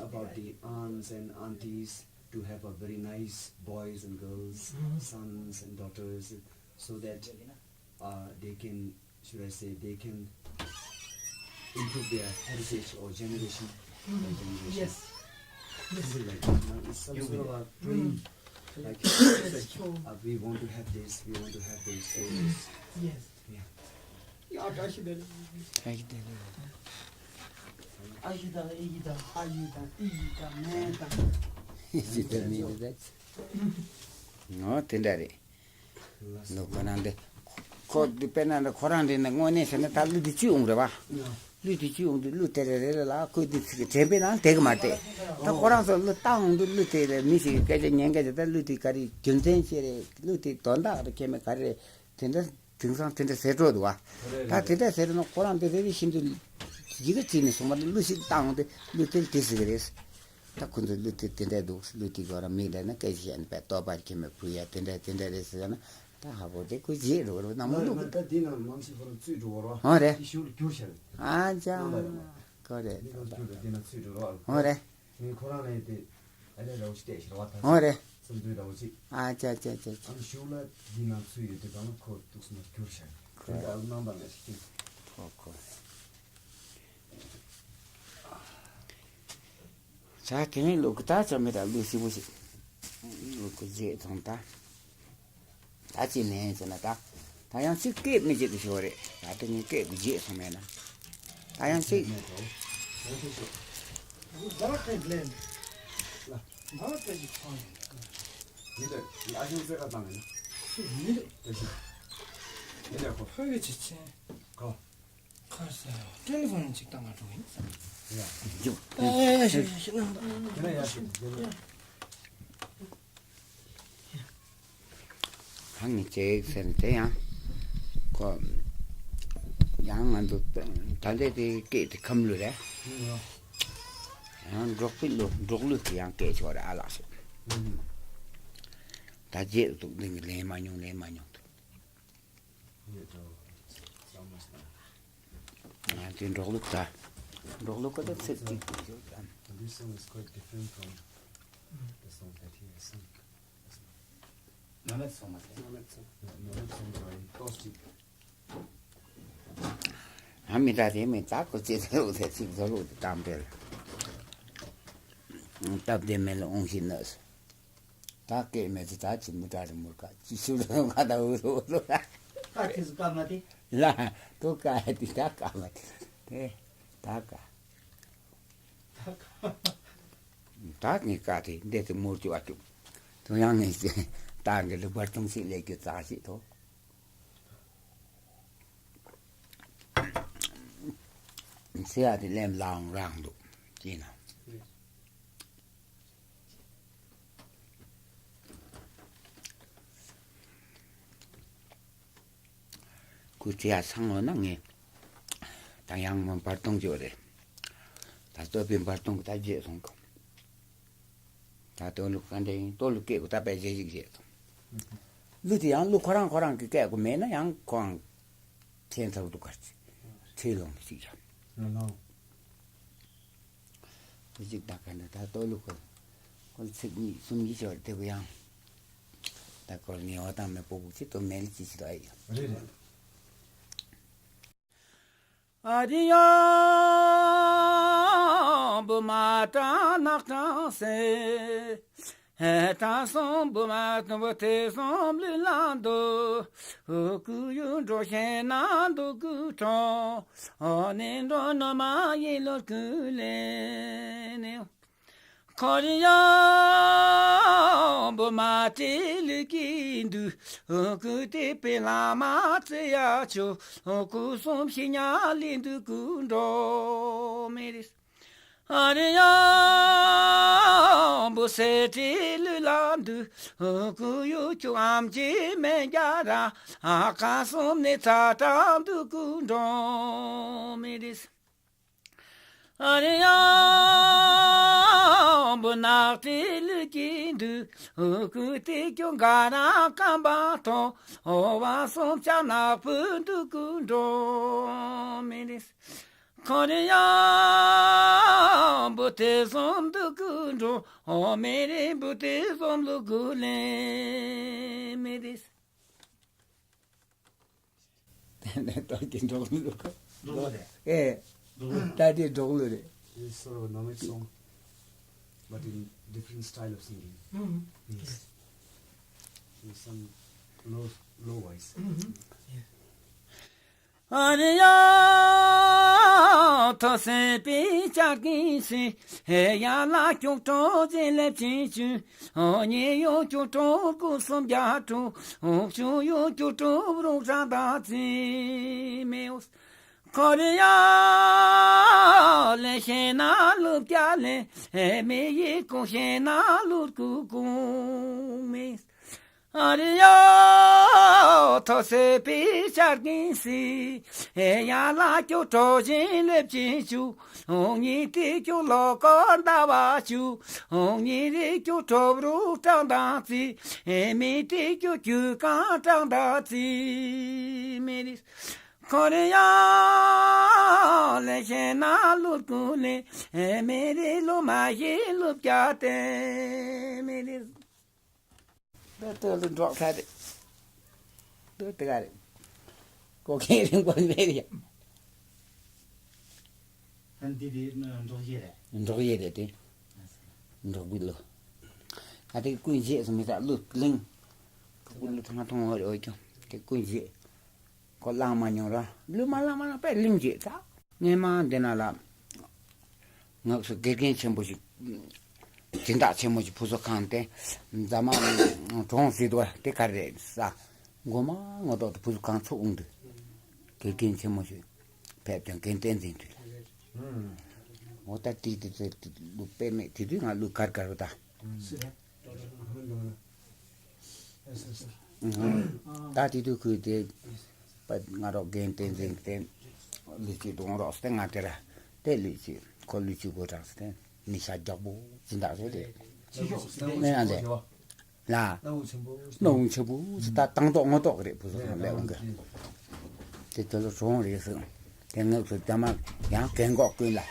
about the aunts and aunties to have a very nice boys and girls, sons and daughters, so that uh, they can, should I say, they can improve their heritage or generation by generation. Yes. Something like that. It's some sort of a praying. Like, it's like, uh, we want to have this, we want to have this. So it's, yes. Yeah. ཡ་བཀྲ་ཤིས་བདེ་ལེགས། བཀྲ་ཤིས་བདེ་ལེགས། ཨ་ཡི་དང་ཨི་ཡི་དང་ཨ་ཡི་དང་ཨི་ཡི་དང་མེ་དང་། ཨི་ཡི་དང་མེ་དང་། ངོ་དེ་འདྲ་རེད། ལོ་ཁོ་རང་འདི། ཁོ་འདི་དཔེར་ན་འདི་ཁོ་རང་འདི་ནི་དངོས་གནས་བྱས་ན་ད་གླུ་འདི་བཅུ་འོང་རེད་བ། གླུ་འདི་བཅུ་འོང་དུས་གླུ་དེ་རེ་རེ་ལ་ལ་ཁོས་འདི་ཚིག་དྲན་པས་ན་དེ་གི་མ་རེད། ད་ཁོ་རང་ཚོ་གླུ་བཏང་འོང་དུས་གླུ་དེ་རེད། མི་ཞིག་གི་སྐད་ཆ་ཉན་སྐད་ཆ་ད་གླུ་དེ་ག་རེ་རྒྱུ་མཚན་ཅི་རེད། གླུ་དེ་དོན་དག་རེད་ཁྱད་མེད་ག་རེ་རེད། དེ་འདྲ་དེང་སང་དེ་འདྲ་ཟེར་འགྲོ་འདུག་བ། ད་དེ་འདྲ་ཟེར་ན་ཁོ་རང་དེ་རེ་རེ་བཞིན་དུ་ཡི་གེ་བྲིས་ནས་སོང་བ་ལ་གླུ་ཞིག་བཏང་འོང་དུས་གླུ་དེ་དེ་ཟེར་གི་རེད། ད་ཁོ་ཚོ་གླུ་དེ་དེ་འདྲ་འདུག་གླུ་དེ་གོ་ར་མིག་ལ་ན་སྐད་ཆ་བཤད་ན་པས་ལྟོ་ཕར་ཁྱེར་མེད་བུ་ཡ་དེ་འདྲ་དེ་འདྲ་རེད་ཟེར་ན། ད་ཧ་གོ་དེ་ཁོ་བརྗེད་འགྲོ་རོགས་ནང་མ་ལ་འདུག་ད་འདི་ནང་མང་ཆེ་ཁོ་རང་བཙུད་འགྲོ་གོ་རོགས། ཨོ་རེད། དེ་ཤུལ་ལ་བསྒྱུར་བྱ་རེད། ཨ་ཅག་རེད་མ། ཁོ་རེད། འདི་ནང་བསྒྱུར་རེད། འདི་ནང་བཙུད་འགྲོ་རོགས། ཨོ་རེད། ངས་ཁོ་རང་ལ་ཡོད་དེ་ཨ་ལས་ར་བོ་ཞིག་བལྟས་ཤི་ར་བ་ད། ཨོ་རེད། བསམ་ཚུལ་ར་བོ་ཅིག་ཨ་ཅག་ཅག་ཅག་ཅག་ཨ་ནི་ཤུལ་ལ་འདི་ནང་བཙུད་ཡོད་དེ་གང་ལ་ཁོ་འདུག་སེ་ནས་བསྒྱུར་བྱ་རེད། ཁོ་དེ་ལ་ཨ་ལ་རྣམ་པ་ལ་ཞིག་ཅིག་ཁོ་ཁོ། ད་དེ་རིང་ལོ་གི་ད་ཅང་མེད་ད་གླུ་ཞིབ་པོ་ཞིག་ལོ་གི་རྗེས་ཐོང་ད། ད་ཅི་ནས་ཟེར་ན་ད། ད་ཡང་ཅིག་སྐད་མི་བརྗེད་དུ་ཤོར་རེད། ད་དེ་ངའི་སྐད་ཀྱི་རྗེས་སོང་མེད་ན། ད་ཡང་ཅིག Direct and blend. Direct and fine. མི་འདུག་ཨ་ཞང་རྩེ་ཁ་བཏང་ཡིན་ན། མི་འདུག་དེ་ཞིག་མི་འདུག་ཁོ། ཕ་གི་ཅི་ཆེ། ཁོ། ཁ་ས་ཊེ་ལི་ཕོན་ཅིག་བཏང་ག་འགྲོ་ཡིན་ས། ཡ། འཇུ། ཨེ་ཤི་ཤི་ཤི་ནང་ད། དེ་ལ་ཡ་ཤི་དེ་ལ། ཧང་ངི་ཅེག་ཟེར་ནས་དེ་ཡང་། ཁོ། ཡང་ང་ཚོ་ད་ལྟའི་དེ་སྐད་དེ་ཁམས་ལུགས་རེད། ཡང་འབྲོག་པའི་ལུགས་འབྲོག་ལུགས་ཀྱི་ཡང་སྐད་ཆོག་རེད་ཨ་ལགས་སོ། ད་རྗེས་འདུག་འདི་ངས་ལེན་མ་མྱོང་ལེན་མ་མྱོང་། ང་དེ་འབྲོག་ལུགས་ད། འབྲོག་ལུགས་ཀ་ད་ཚིག་གཅིག་དེ་ཤོད་ཙམ། This song is quite different from the song that he has sung. ནམ་སོང་མ་ཟེར། ནམ་སོང་ཙང་ཏོག་ཅིག་ཨ་མི་ད་དེ་མི་ད་ཁོ་ཅེ་ཚེ་འུ་ཚེ་ཚིག་ཚོ་ལུགས་དེ་དང་འབྲེལ། སྟབས་བདེ་མེད་ལ་འོང་ཞིག་ནི། ད་སྐད་མེད་ཚེ་ད་ཅི་མི་ད་རི་མུར་ཀ་ཅི་ཤུ་རུ་ང་ད་འུ་རུ་འུ་རུ། ད་ཁྱེད་སུ་ཀ་མ་དེ། ལ་དུ་ཀ་དེ་ད་ཀ་མ་དེ་དེ་ད་ཀ་ད་ངས་ཀ་དེ་འདས་དེ་མུར་ཅུ་ཨ་ཅུ། དུ་ཡང་ངས་ད་འདི་ལུག་པར་ཐུང་ཞིག་ལས་རྒྱུ་ཙག་ཞིག་ཐོག་ཚེ་ཡ་དེ་ལེམ་ལའང་རང་འདུག་ཅེ་ན། ཁོས་ཚེ་ཡ་སང་ལོ་ན་ངས་ད་ཡང་མོ་འབར་གཏོང་རྒྱུ་རེད། ད་ལྟོ་པའི་འབར་གཏོང་གི་ད་རྗེས་སོང་གི། ད་ལྟོ་ལུག་ག་འདྲ་ཡིན་ལྟོ་ལུག་སྐད་གོ་ད་པའི་རྗེས་ཞིག་རྗེས་སོང་། གླུ་དེ་ཡང་གླུ་ཁོ་རང་ཁོ་རང་གི་སྐད་གོ་མེད་ན་ཡང་ཁོ་རང་ཁྱེད་ཚ་བོ་འདུག་གར་ཚེ་ལོང་གི་ཅིག་ཡང་། ལོང་། ཁོ་ཅིག་ད་ག་འདྲ་ད་ལྟོ་ལུག་ཁོ་ཁོ་ཚིག་གཉིས་གསུམ་གཉིས་ཆོག་དེ་བུ་ཡང་། ད་ཁོ་ངེས་བ་དང་མེད་པོ་བུ་ཅི་ཏོ་མེལ་ཅི་ཞིག་ལ་ཡིན། རེད་རེད། ཨ་རི་ཡ་བུ་མ་ཏྲ་ནག་ཏྲ་སེ། ཧེ་ཏྲ་སོང་བུ་མ་ཏྲ་བུ་ཏེ་སོང་ལུ་ལ་འདུ། ཧུ་ཀུ་ཡུ་འགྲོ་ཤེ་ན་འདུ་ཀུ་ཀྲོང་། ཨོ་ནེ་འགྲོ་ནོ་མ་ཡེ་ལོ་ཀུ་ལེ་ནེ། ཁོ་རི་ཡ་བུ་མ་ཏྲེ་ལུ་ཀི་འདུ། ཧུ་ཀུ་ཏེ་པེ་ལ་མ་ཙེ་ཡ་ཆོ། ཧུ་ཀུ་སོང་ཤེ་ཉ་ལེ་འདུ་ཀུ་འགྲོ་མེ་རེ། ཨ་རེ་ཡ་བུ་སེ་ཏྲེ་ལུ་ལ་འདུ། ཧུ་ཀུ་ཡུ་ཁྱུ་ཨམ་ཅི་མེ་རྒྱ་ར། ཨ་ཀ་སོམ་ནེ་ཚ་ཏྲ་འདུ་ཀུ་འགྲོ་མེ་རེ། ཨ་རེ་ཡ་བུ་ན། ལག་སྤྲེལ་ལུག་གི་འདུག་ཨོ་ཀུ་ཏི་ཀྱོ་ག་ར་སྐམ་པ་ཐོང་ཨོ་བ་སོང་ཆ་ནག་པོ་འདུག་གུ་འགྲོ་མི་རེད། ཁོ་རེ་ཡང་བུ་དེ་སོང་འདུག་གུ་འགྲོ་ཨོ་མི་རེད། བུ་དེ་སོང་འདུག་གུ་ལེ་མི་རེད། ད་དེ་འབྲོག་གླུ་རེད། འབྲོག་གླུ་རེད། ཨེ། འབྲོག་གླུ། ད་དེ་འབྲོག་གླུ་རེད། It's sort of a nomadic song, but in different style of singing. Mm-hmm. Yes. Yes. In some low, low voice. Mm-hmm. Yeah. ཨ་རི་ཡ། ཐོ་སེ་པི་ཅག་གིན་སི། ཧེ་ཡ་ལ་ཀྱོག་ཀྲོ་ཇེ་ལེབ་ཅིན་ཅུ། ཨོ་ཉེ་ཡོ་ཀྱོག་ཀྲོ་ཀུ་སོམ་རྒྱ་ཀྲོ། ཨོ་ཅུ་ཡོ་ཀྱོག་ཀྲོ་རོང་ཧྲ་ད་ཙི་མེ་ཨོ། ཁོ་རི་ཡ་ལེ་ཤེ་ན་ལུབ་ཀྱ་ལེ། ཧེ་མེ་ཡི་ཀོ་ཤེ་ན་ལུར་ཀུ་ཀུང་མེ། ཨ་རི་ཡ་ཐོ་སེ་པི་ཤར་གིན་སི། ཧེ་ཡ་ལ་ཀྱོ་ཀྲོ་ཞིན་ལེབ་ཅིན་ཅུ། ཨོང་ཉི་ཏི་ཀྱོ་ལོ་ཀོ་ཟླ་བ་ཅུ། ཨོང་ཉི་རི་ཀྱོ་ཀྲོ་རུ་ཀྲང་དང་ཙི། ཧེ་མི་ཏི་ཀྱོ་ཀྱུ་ཀང་ཀྲང་དང་ཙི་མེ་རི། ཁོ་རེ་ཡ་ལེ་ཤེ་ན་ལུར་ཀུ་ལེ། ཧེ་མེ་རི་ལུ་མ་ཤི་ལུ་ཀྱ་ཏེ་མེ་རི། ད་ལྟ་ལུ་འབྲོག་ཁ་རེད། ད་ལྟ་ག་རེད། གོ་ཁེ་རིང་པོ་མེད་ཡ། ཨ་འདི་དེ་འབྲོག་གཞས་རེད། འབྲོག་གཞས་རེད་དེ། འབྲོག་པའི་གླུ། ཨ་དེ་ཀུན་བཞེས་སུ་མི་ད་གླུ་གླིང་། ཀླུ་ཐང་ཐང་འོ་རེ་འོ་ཀྱང་དེ་ཀུན་བཞེས། ཁོ་བླངས་མ་མྱོང་ར། གླུ་མ་བླངས་མ་བླངས་པས་གླིང་བྱེད་ཚ། སྔས་མ་འདི་ན་ལ། ངག་སུ་དགེ་རྒན་ཆེན་པོ་ཞིག་སྦྱིན་བདག་ཆེན་མོ་ཞིག་ཕུ་སུ་ཁང་དེ། རྫ་མ་གྲོང་ཟེར་དུ་བ་དེ་ག་རེ་རེད་ས། མགོ་མ་ངོ་ཏོག་ཏུ་ཕུ་སུ་ཁང་ཚུགས་འོང་དུས། དགེ་རྒན་ཆེན་མོ་ཞིག་ཕེབས་ཀྱང་རྒན་བསྟན་འཛིན་དུས་ལ། འོ་ད་དེ་དེ་དེ་གླུ་དཔེ་མེད་དེ་དུས་ང་གླུ་གར་གར་བ་ད། ད་དེ་དུས་ཁུལ་དེ། པ་ང་རོགས་རྒན་བསྟན་འཛིན་བསྟན། ལུས་ཀྱི་གདོང་རོགས་སྟེ་ང་དེ་ར། དེ་ལུས་ཀྱི་ཁོ་ལུས་ཀྱི་སྒོ་དྲངས་སྟེ་ནི་ཤ་རྒྱག་པོ་སྦྱིན་བདག་བཟོས་ཏེ། ནི་ཡང་དེ། ལ། སྣང་བ་ཆེན་པོ་ཟེར་ད་དང་ཐོག་ངོ་ཐོག་རེད་བུ་སོ་སོ་ལས་འོང་གི། དེ་དེ་ལོ་གྲོང་རེད་ཟེར། དེ་ངག་ཚོ་རྒྱ་མ་ཡང་རྒན་གོག་ཀུན་ལ།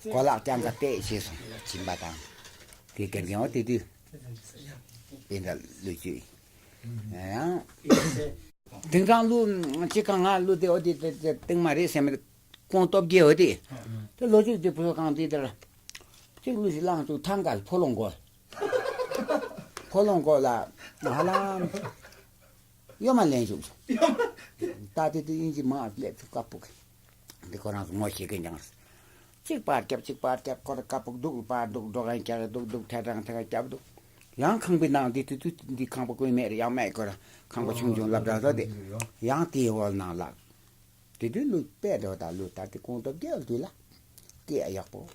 གོ་ལག་རྐྱང་ག་བལྟས་བྱས་སོང་སྦྱིན་པ་དང་། དེ་རྒན་རྒན་འོ་དེ་དུས། དེ་འདྲ་ལོས་བྱོས། ཡང་། དེང་སང་གླུ་གཅིག་གང་ང་གླུ་དེ་འོ་དེ་དེ་དེ་སྟེང་མ་རེད་སེམས་མེད་ཀོང་སྟོབས་རྒྱས་འོ་དེ། དེ་ལོ་གཅིག་དེ་བུ་གང་དེ་དེར། གཅིག་གླུ་ཞིག་བླངས་འདུག་ཐང་ག་ཕོ་ལོང་གོ། ཕོ་ལོང་གོ་ལ་ཧ་ལམ་གཡོ་མ་ལེན་བཞུགས། ད་དེ་དེ་དབྱིན་ཇི་མ་སླེབས་ཚུལ་དཀའ་པོ་གི། འདི་ཁོ་རང་ཚོ་ངོ་ཤེས་ཀི་འཇང་། གཅིག་པར་རྒྱབ་གཅིག་པར་རྒྱབ་ཁོ་ར་དཀར་པོ་འདུག་པར་འདུག་འགྲོ་གན་རྒྱག་འདུག་འདུག་ཐལ་དྲང་ཐལ་རྒྱབ་འདུག་ཡང་ཁང་པའི་ནང་འདི་དུས་དུས་འདི་ཁང་པ་ཀུན་མེད་རེད་ཡང་མེད་ཁོ་ར་ཁང་པ་ཆུང་ཆུང་ལབ་འདྲ་ད་དེ་ཡང་དེའི་འོག་ནང་ལགས། དེ་དུས་གླུ་དཔེ་འདྲ་བ་དང་གླུ་ད་དེ་ཀོང་སྟོབས་རྒྱལ་དུས་ལ་སྐད་ཡག་པོ་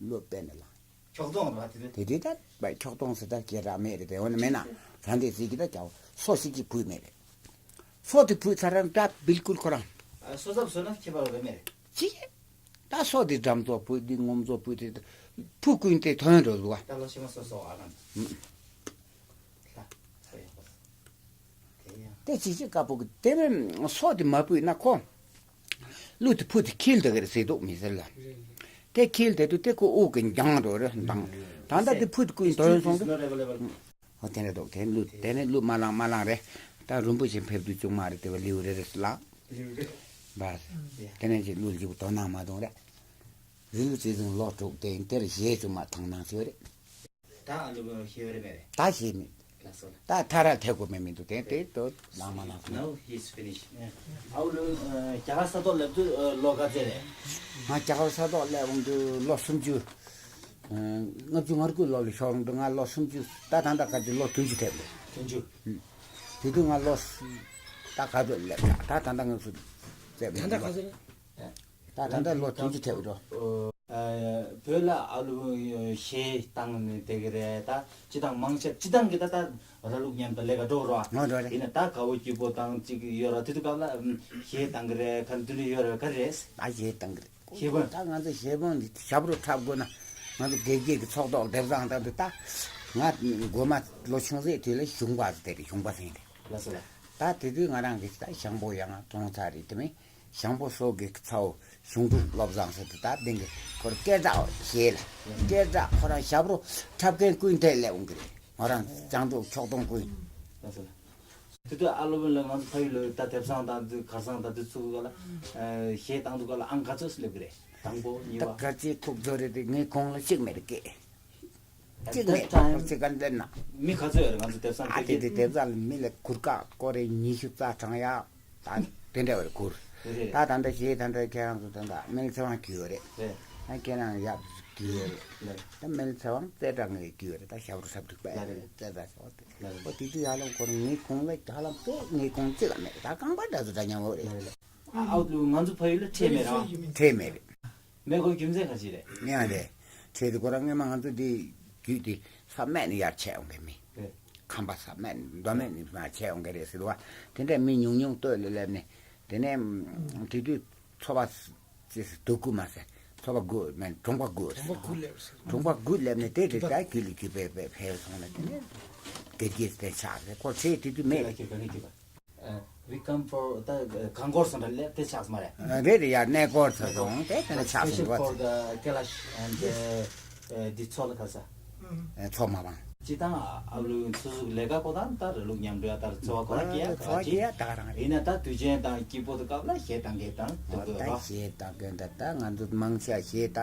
གླུ་དཔེ་འདྲ་ལ། ཁྱོག་ཐོང་ར་དེ་དུས། དེ་དུས་ད་བའི་ཁྱོག་ཐོང་ཟེར་ད་སྐད་ར་མེད་རེད་དེ་འོ་ན་མེད་ན་ད་འདི་ཟིག་གི་ད་ཀྱའོ་སོ་ཞིག་གི་བུད་མེད་རེད། སོ་དེ་བུད་ཚར་རང་ད་བིལ་ཀུལ་ཁོ་རང་། ཨ་སོ་ཚབ་སོ་ན་ཁྱད་པར་རེ་མེད་རེད། ཅི། ད་སོ་དེ་འགྲམ་ཚོ་བུད་དེ་ངོམ་ཚོ་བུད་དེ་བུ་ཀུན་དེ་ཐོན་འགྲོ་ལུ་བ། ད་ལོ་ཕྱི་མ་སོ་སོ་ཨ་གང་། ལྷ་ཚ་ཡག་པོ། དེ་ཡང་། དེ་ཅི་ཅི་དཀའ་པོ་གི་དེ་ནི་སོ་དེ་མ་བུད་ན་ཁོ། གླུ་དེ་བུ་དེ་ཁིལ་དེ་གི་རེད་ཟེར་འདུག་མི་ཟེར་ལ། དེ་ཁིལ་དེ་དུ་དེ་ཁོ་དབུགས་ཀྱི་འགྱང་འགྲོ་རེད་འདང་། ད་ལྟ་དེ་བུ་དེ་ཀུན་དོན་སོང་དུ། ཨོ་དེ་འདྲ་འདུག་དེ་གླུ་དེ་ནི་གླུ་མ་ལང་མ་ལང་རེད། ད་རིན་པོ་ཆེ་ཕེབས་དུས་བཅུག་མ་རེད་དེ་བ་ལིའུ་རེ་རེ་སུ་ལགས། ལིའུ་རེ། བ། དེ་ནས་ཅིག་གླུ་ལྗིབ་དོ་སྣང་མ་གཏོང་རེད། རི་ལུ་ཙི་ཙིང་ལོ་དྲུག་དེ་དེར་གཞས་བཅུག་མ་ཐང་ནང་ཚོད་རེད། ད་ཨ་ལུ་ཤེས་རེ་མེད་རེད། ད་ཤེས་མེད། ལགས་སོ། ད་ཐ་ར་ཐེ་གོ་མེད་མི་འདུག་དེ་དེ་དོ་ལང་མ་ལང་སོང་། Now he's finished. ཨ་ལུ་རྒྱ་གར་ས་ཐོག་སླེབས་དུས་ལོ་ག་ཚད་རེད། ང་རྒྱ་གར་ས་ཐོག་སླེབས་འོང་དུས་ལོ་སུམ་ཅུ། ལྔ་བཅུ་ང་དགུ་ལོ་ལ་ཤོར་འདུག་ང་ལོ་སུམ་ཅུ་ད་ད་ལྟ་ག་ཚོད་ལོ་བདུན་ཅུ་ཐེབས་འདུག་བདུན་ཅུ། དེ་དུས་ང་ལོ་ད་ག་ཚོད་སླེབས་ད་ད་ལྟ་ང་ཚོ་སླེབས་ད་ལྟ་ག་ཚོད་རེད། ད་ད་ལྟ་ལོ་བདུན་ཅུ་ཐེབས་འགྲོ། བོད་ལ་ཨ་ལུ་གཞས་བཏང་ནས་བསྡད་ཀྱི་རེད་ད། སྤྱི་བཏང་མང་ཆེ་སྤྱི་བཏང་གི་ད་ད་ར་ལུག་མཉམ་དུ་ལས་ཀ་འགྲོ་རོགས། ང་འགྲོ་རེད། ཡིན་ན་ད་དགའ་བོ་སྐྱིད་པོ་དང་གཅིག་ཡོད་ར་དེ་དུས་སྐབས་ལ་གཞས་བཏང་གི་རེད་ག་འདི་འདྲ་ཡོད་རེད་ག་རེད། ད་གཞས་བཏང་གི་རེད། ཞེ་བོ། ད་ང་ཚོ་ཞེ་བོ་འདི་ཞབས་བྲོ་འཁྲབ་དགོས་ན་ ང་ཚོ་དགེ་རྒྱས་ཀྱི་ཚོགས་གཏོགས་སྡེབ་བཟང་དང་དུ་ད། ང་མགོ་མ་ལོ་ཆུང་ཟད་དུས་ལ་གཞུང་པ་དེ་རེད། གཞུང་པ་ཟིན་རེད། ལགས་སོ་ལགས། ད་དེ་དུས་ང་རང་གི་ད་ཞང་པོ་ཡང་གྲོངས་ཚར་རེད། དེ་མིན་ཞང་པོ་སོགས་ཀྱི་ཚ་བོ་གཞུང་དྲུང་བློ་བཟང་ཟེར་དུ་ད་དེང་གི་ཁོར་སྐད་གྲགས་ཞེས་ལ། སྐད་གྲགས་ཁོ་རང་ཞབས་རོ་འཁྲབ་མཁན་ཀུན་དེ་སླེབས་འོང་གི་རེད། ང་རང་ལྕང་ཕྲུག་ཕྱོགས་གཏོང་ཀུན། ལགས་སོ་ལགས། དེ་དུས་ཨ་ལོ་བན་ལ་ང་ཚོ་ཕ་ཡུལ་ལ་ད་དེབ་བཟང་དང་དུ་གར་བཟང་དང་དུ་ཚུགས་ག་ལ་གཞས་བཏང་དུས་ག་ལ་ཨང་ག་ཚོད་སླེབས་གི་རེད། དང་པོ་གཉིས་ད་པ། ག་ཚོད་ཁུག་ཚོད་རེད་དེ་ངའི་གོང་ལ་གཅིག་མེད་རེད་སྐད། གཅིག་མེད་ད་ཚིག་ག་འདེབས་ན། མི་ག་ཚོད་ཡོད་རེད་ང་ཚོ་དེབ་བཟང་ཨ་དེ་དེ་དེབ་བཟང་ལ་མི་ལ་གུར་དཀར་སྐོར་རེ་ཉི་ཤུ་རྩ་གྲངས་ཡག་ད་དེ་འདྲ་བ་རེད་གུར། རེད་རེད། ད་ད་འདྲ་གཞས་ད་འདྲ་ཁྱེད་རང་ཚོ་ད་འདྲ་མི་ལ་ཚེ་དབང་གི་ཡོད་རེད། རེད། ད་ཁྱེད་རང་ཡག་གི་ཡོད་རེད། ལགས། ད་མི་ལ་ཚེ་དབང་རྩེ་གྲགས་ངའི་གི་ཡོད་རེད། ད་ཞབས་རོ་ཞབས་དྲུག་པས་ལགས་རེད། རྩེ་གྲགས་ཞོག་དེ། ལགས་རེད། ཨོ་དེ་དུས་ཧ་ལམ་ཁོ་རང་ངའི་གོང་ལ་ཧ་ལམ་དེ་ངའི་གོང་གཅིག་ལ་མེད། ད་རྐང་པ་འདྲ་ཚོ་འདྲ་མཉམ་འོ་རེད། ལགས་རེད། ཨ་ཨའུ་ལུ་ང་ཚོ་ཕ་ཡུལ་ལ་ཁྲལ་མེད་ར། ཁྲལ་མེད་རེད། མེད་དགོས་རྒྱུ་མཚན་ག་ཅི་རེད། ཡང་རེད། ཁྲལ་དེ་ཁོ་རང་སྔོན་མ་ང་ཚོ་འདི་རྒྱུད་དེ་ས་སྨད་ནས་ཡར་ཆད་འོང་གི་མི། རེད། ཁམས་པ་ས་སྨད་ནས་མདོ་སྨད་ནས་མར་ཆད་འོང་གི་རེད་ཟེར་བ། དེ་འདྲ་མི་ཉུང་ཉུང་སྟོད་ལ་སླེབས་ནས་དེ་ནས་དེ་དུས་ཚོ་པ་ཅེས་སུ་དུ་ཀུ་མ་ཟེར། ཚོ་པ་དགུ་མེད་གྲོང་པ་དགུ་ཟེར། གྲོང་པ་དགུ་སླེབས་སོང་། གྲོང་པ་དགུ་སླེབས་ནས་དེ་དེ་ལྟར་རྒྱུད་ལ་རྒྱུད་པའི་པའི་འཕེལ་སོང་ནས་དེ་ནས་དགེ་རྒྱས་དེ་ཆགས་ཟེར། ཁོ་ཚེ་དེ་དུས་མེད། ཁྱེད་ལ་ཁྱེད་ག་ནས་ཁྱེད་པ། We come for the གངས་སྐོར་སོང་འདྲ་ལས་དེ་ཆགས་སོང་མ་རེད། རེད་རེད་ཡ། གནས་སྐོར་ཚོ་སོང་དེ་དེ་ནས་ཆགས་སོང་། Special for the Kailash and འདི་ཚོ་ལ་ག་ས། ཚོགས་མ་བང་། སྤྱི་བཏང་ཨ་ལུ་སོ་སོ་ལས་ཀ་ཁོ་དང་ད་ར་ལུག་མཉམ་འགྲོ་ཡ་ད་ར་འཚོ་བ་ཁོ་རང་སྐྱེལ་ཡ་ད་ཚོགས་ཀྱི་ཡ་ད་ག་རང་རེད། ཡིན་ན་ད་དུས་ཆེན་དང་སྐྱིད་པོ་དུ་སྐབས་ལ་གཞས་བཏང་གི་དང་དུ་ད་དུ་རོ། གཞས་བཏང་གི་ད་ད་ང་ཚོ་མང་ཆེ་གཞས་ད་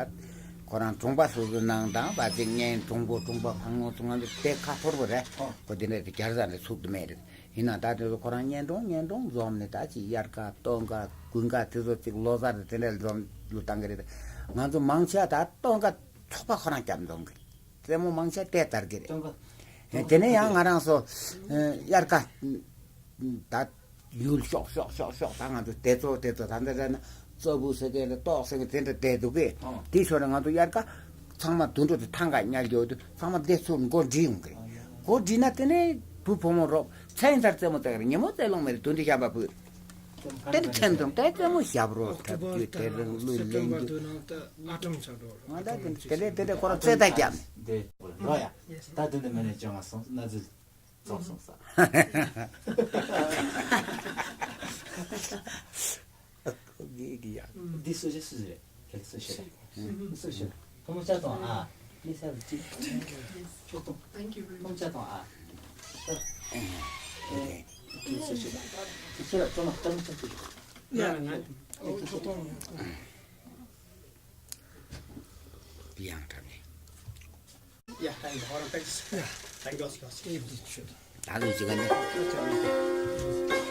ཁོ་རང་གྲོང་པ་སོ་སོ་ནང་དང་བ་ཅིག་ངན་གྲོང་པོ་གྲོང་པ་ཕང་ངོ་ཚོ་ང་ཚོ་དེ་ཁ་ཐོར་པོ་རེད། ཨོ། ཁོ་དེ་འདྲ་དེ་རྒྱལ་ས་ནས་ཚུགས་དུ་མེད་རེད། ཡིན་ན་ད་དེ་ཚོ་ཁོ་རང་གཉེན་གྲོང་གཉེན་གྲོང་འཛོམས་ནས་ད་ཅིག་དབྱར་ཁ་སྟོན་ཁ་དགུན་ཁ་དེ་ཚོ་ཅིག་ལོ་གསར་དེ་འདྲ་འཛོམས་ལུ་བཏང་གི་རེད། ང་ཚོ་མང་ཆེ་ད་སྟོན་ཁ་ཚོགས་པ་ཁོ་རང་རྒྱབ་འཛོམས་གི། རྩེད་མོ་མང་ཆེ་དེ་ལྟར་གི་རེད། སྟོན་ཁ། དེ་ནས་ཡང་ང་རང་ཚོ་དབྱར་ཁ་ད་ཡུལ་ཤོག་ཤོག་ཤོག་ཤོག་ད་ང་ཚོ་དེ་ཚོ་དེ་ཚོ་ད་འདི་འདྲ་ན་རྩ་བུ་ཟེར་དེ་འདྲ་ཏོག་ཟེར་གི་དེ་འདྲ་བསྡད་འདུག་གི། དེ་ཞོར་ནས་ང་ཚོ་དབྱར་ཁ་ཚང་མ་དུད་འགྲོ་དེ་ཐང་ག་ཉལ་རྒྱུ་དུ་ཚང་མ་བསྡད་ཚུར་མགོ་འདྲི་ཡོང་གི། མགོ་འདྲི་ན་དེ་ནས་བུ་བུ་མོ་རོགས་མཚན་ཚར་རྩེད་མོ་རྩེ་གི་རེད། ཉིན་མོ་རྩེ་ལོང་མེད་རེད། དུད་འགྲོ་ཞགས་པ་བུ། དེ་འདྲ་ཐེམ་ཐོམ་དེ་རྩེད་མོ་ཞབས་རོ་འཁྲབ་རྒྱུ་དེ་རིང་ལུས་ལེན་རྒྱུ། ང་ད་དེ་འདྲ་དེ་འདྲ་ཁོ་རང་རྩེད་ད་རྒྱབ་ནས། དེ་རོ་ཡ། ད་དུ་འདི་མེད་ནས་བཅོ་ལྔ་སོང་ན་ཚུལ་རྫོགས་སོང་ས། འདི་སུ་ཞིག་སུ་ཞིག་རེད། ཁྱེད་སུ་ཞིག་རེད། སུ་ཞིག་རེད། ཕོ་མོ་ཆ་ཚང་ཨ། མི་སེར་གཅིག་ཆོག་ཏོ། Thank you very much. ཕོ་མོ་ཆ་ཚང་ཨ། ཨེ། སུ་ཞིག་རེད། ཁྱེད་ལ་ཅོ་མ་ལྟ་མི་ཆ་ཚང་ཡ་ང་ཨོ་ཆོག་ཏོ། ཡང་ཁྲབ་ནས། ཡ་ད་ཡིན་ཧོ་རང་ཏག་ཏག་ཡ་ད་མགྱོགས་སི་མགྱོགས་སི་ཨེབ་ཏི་ཆུ་ད་ད་ལུ་ཅི་ག་ནི།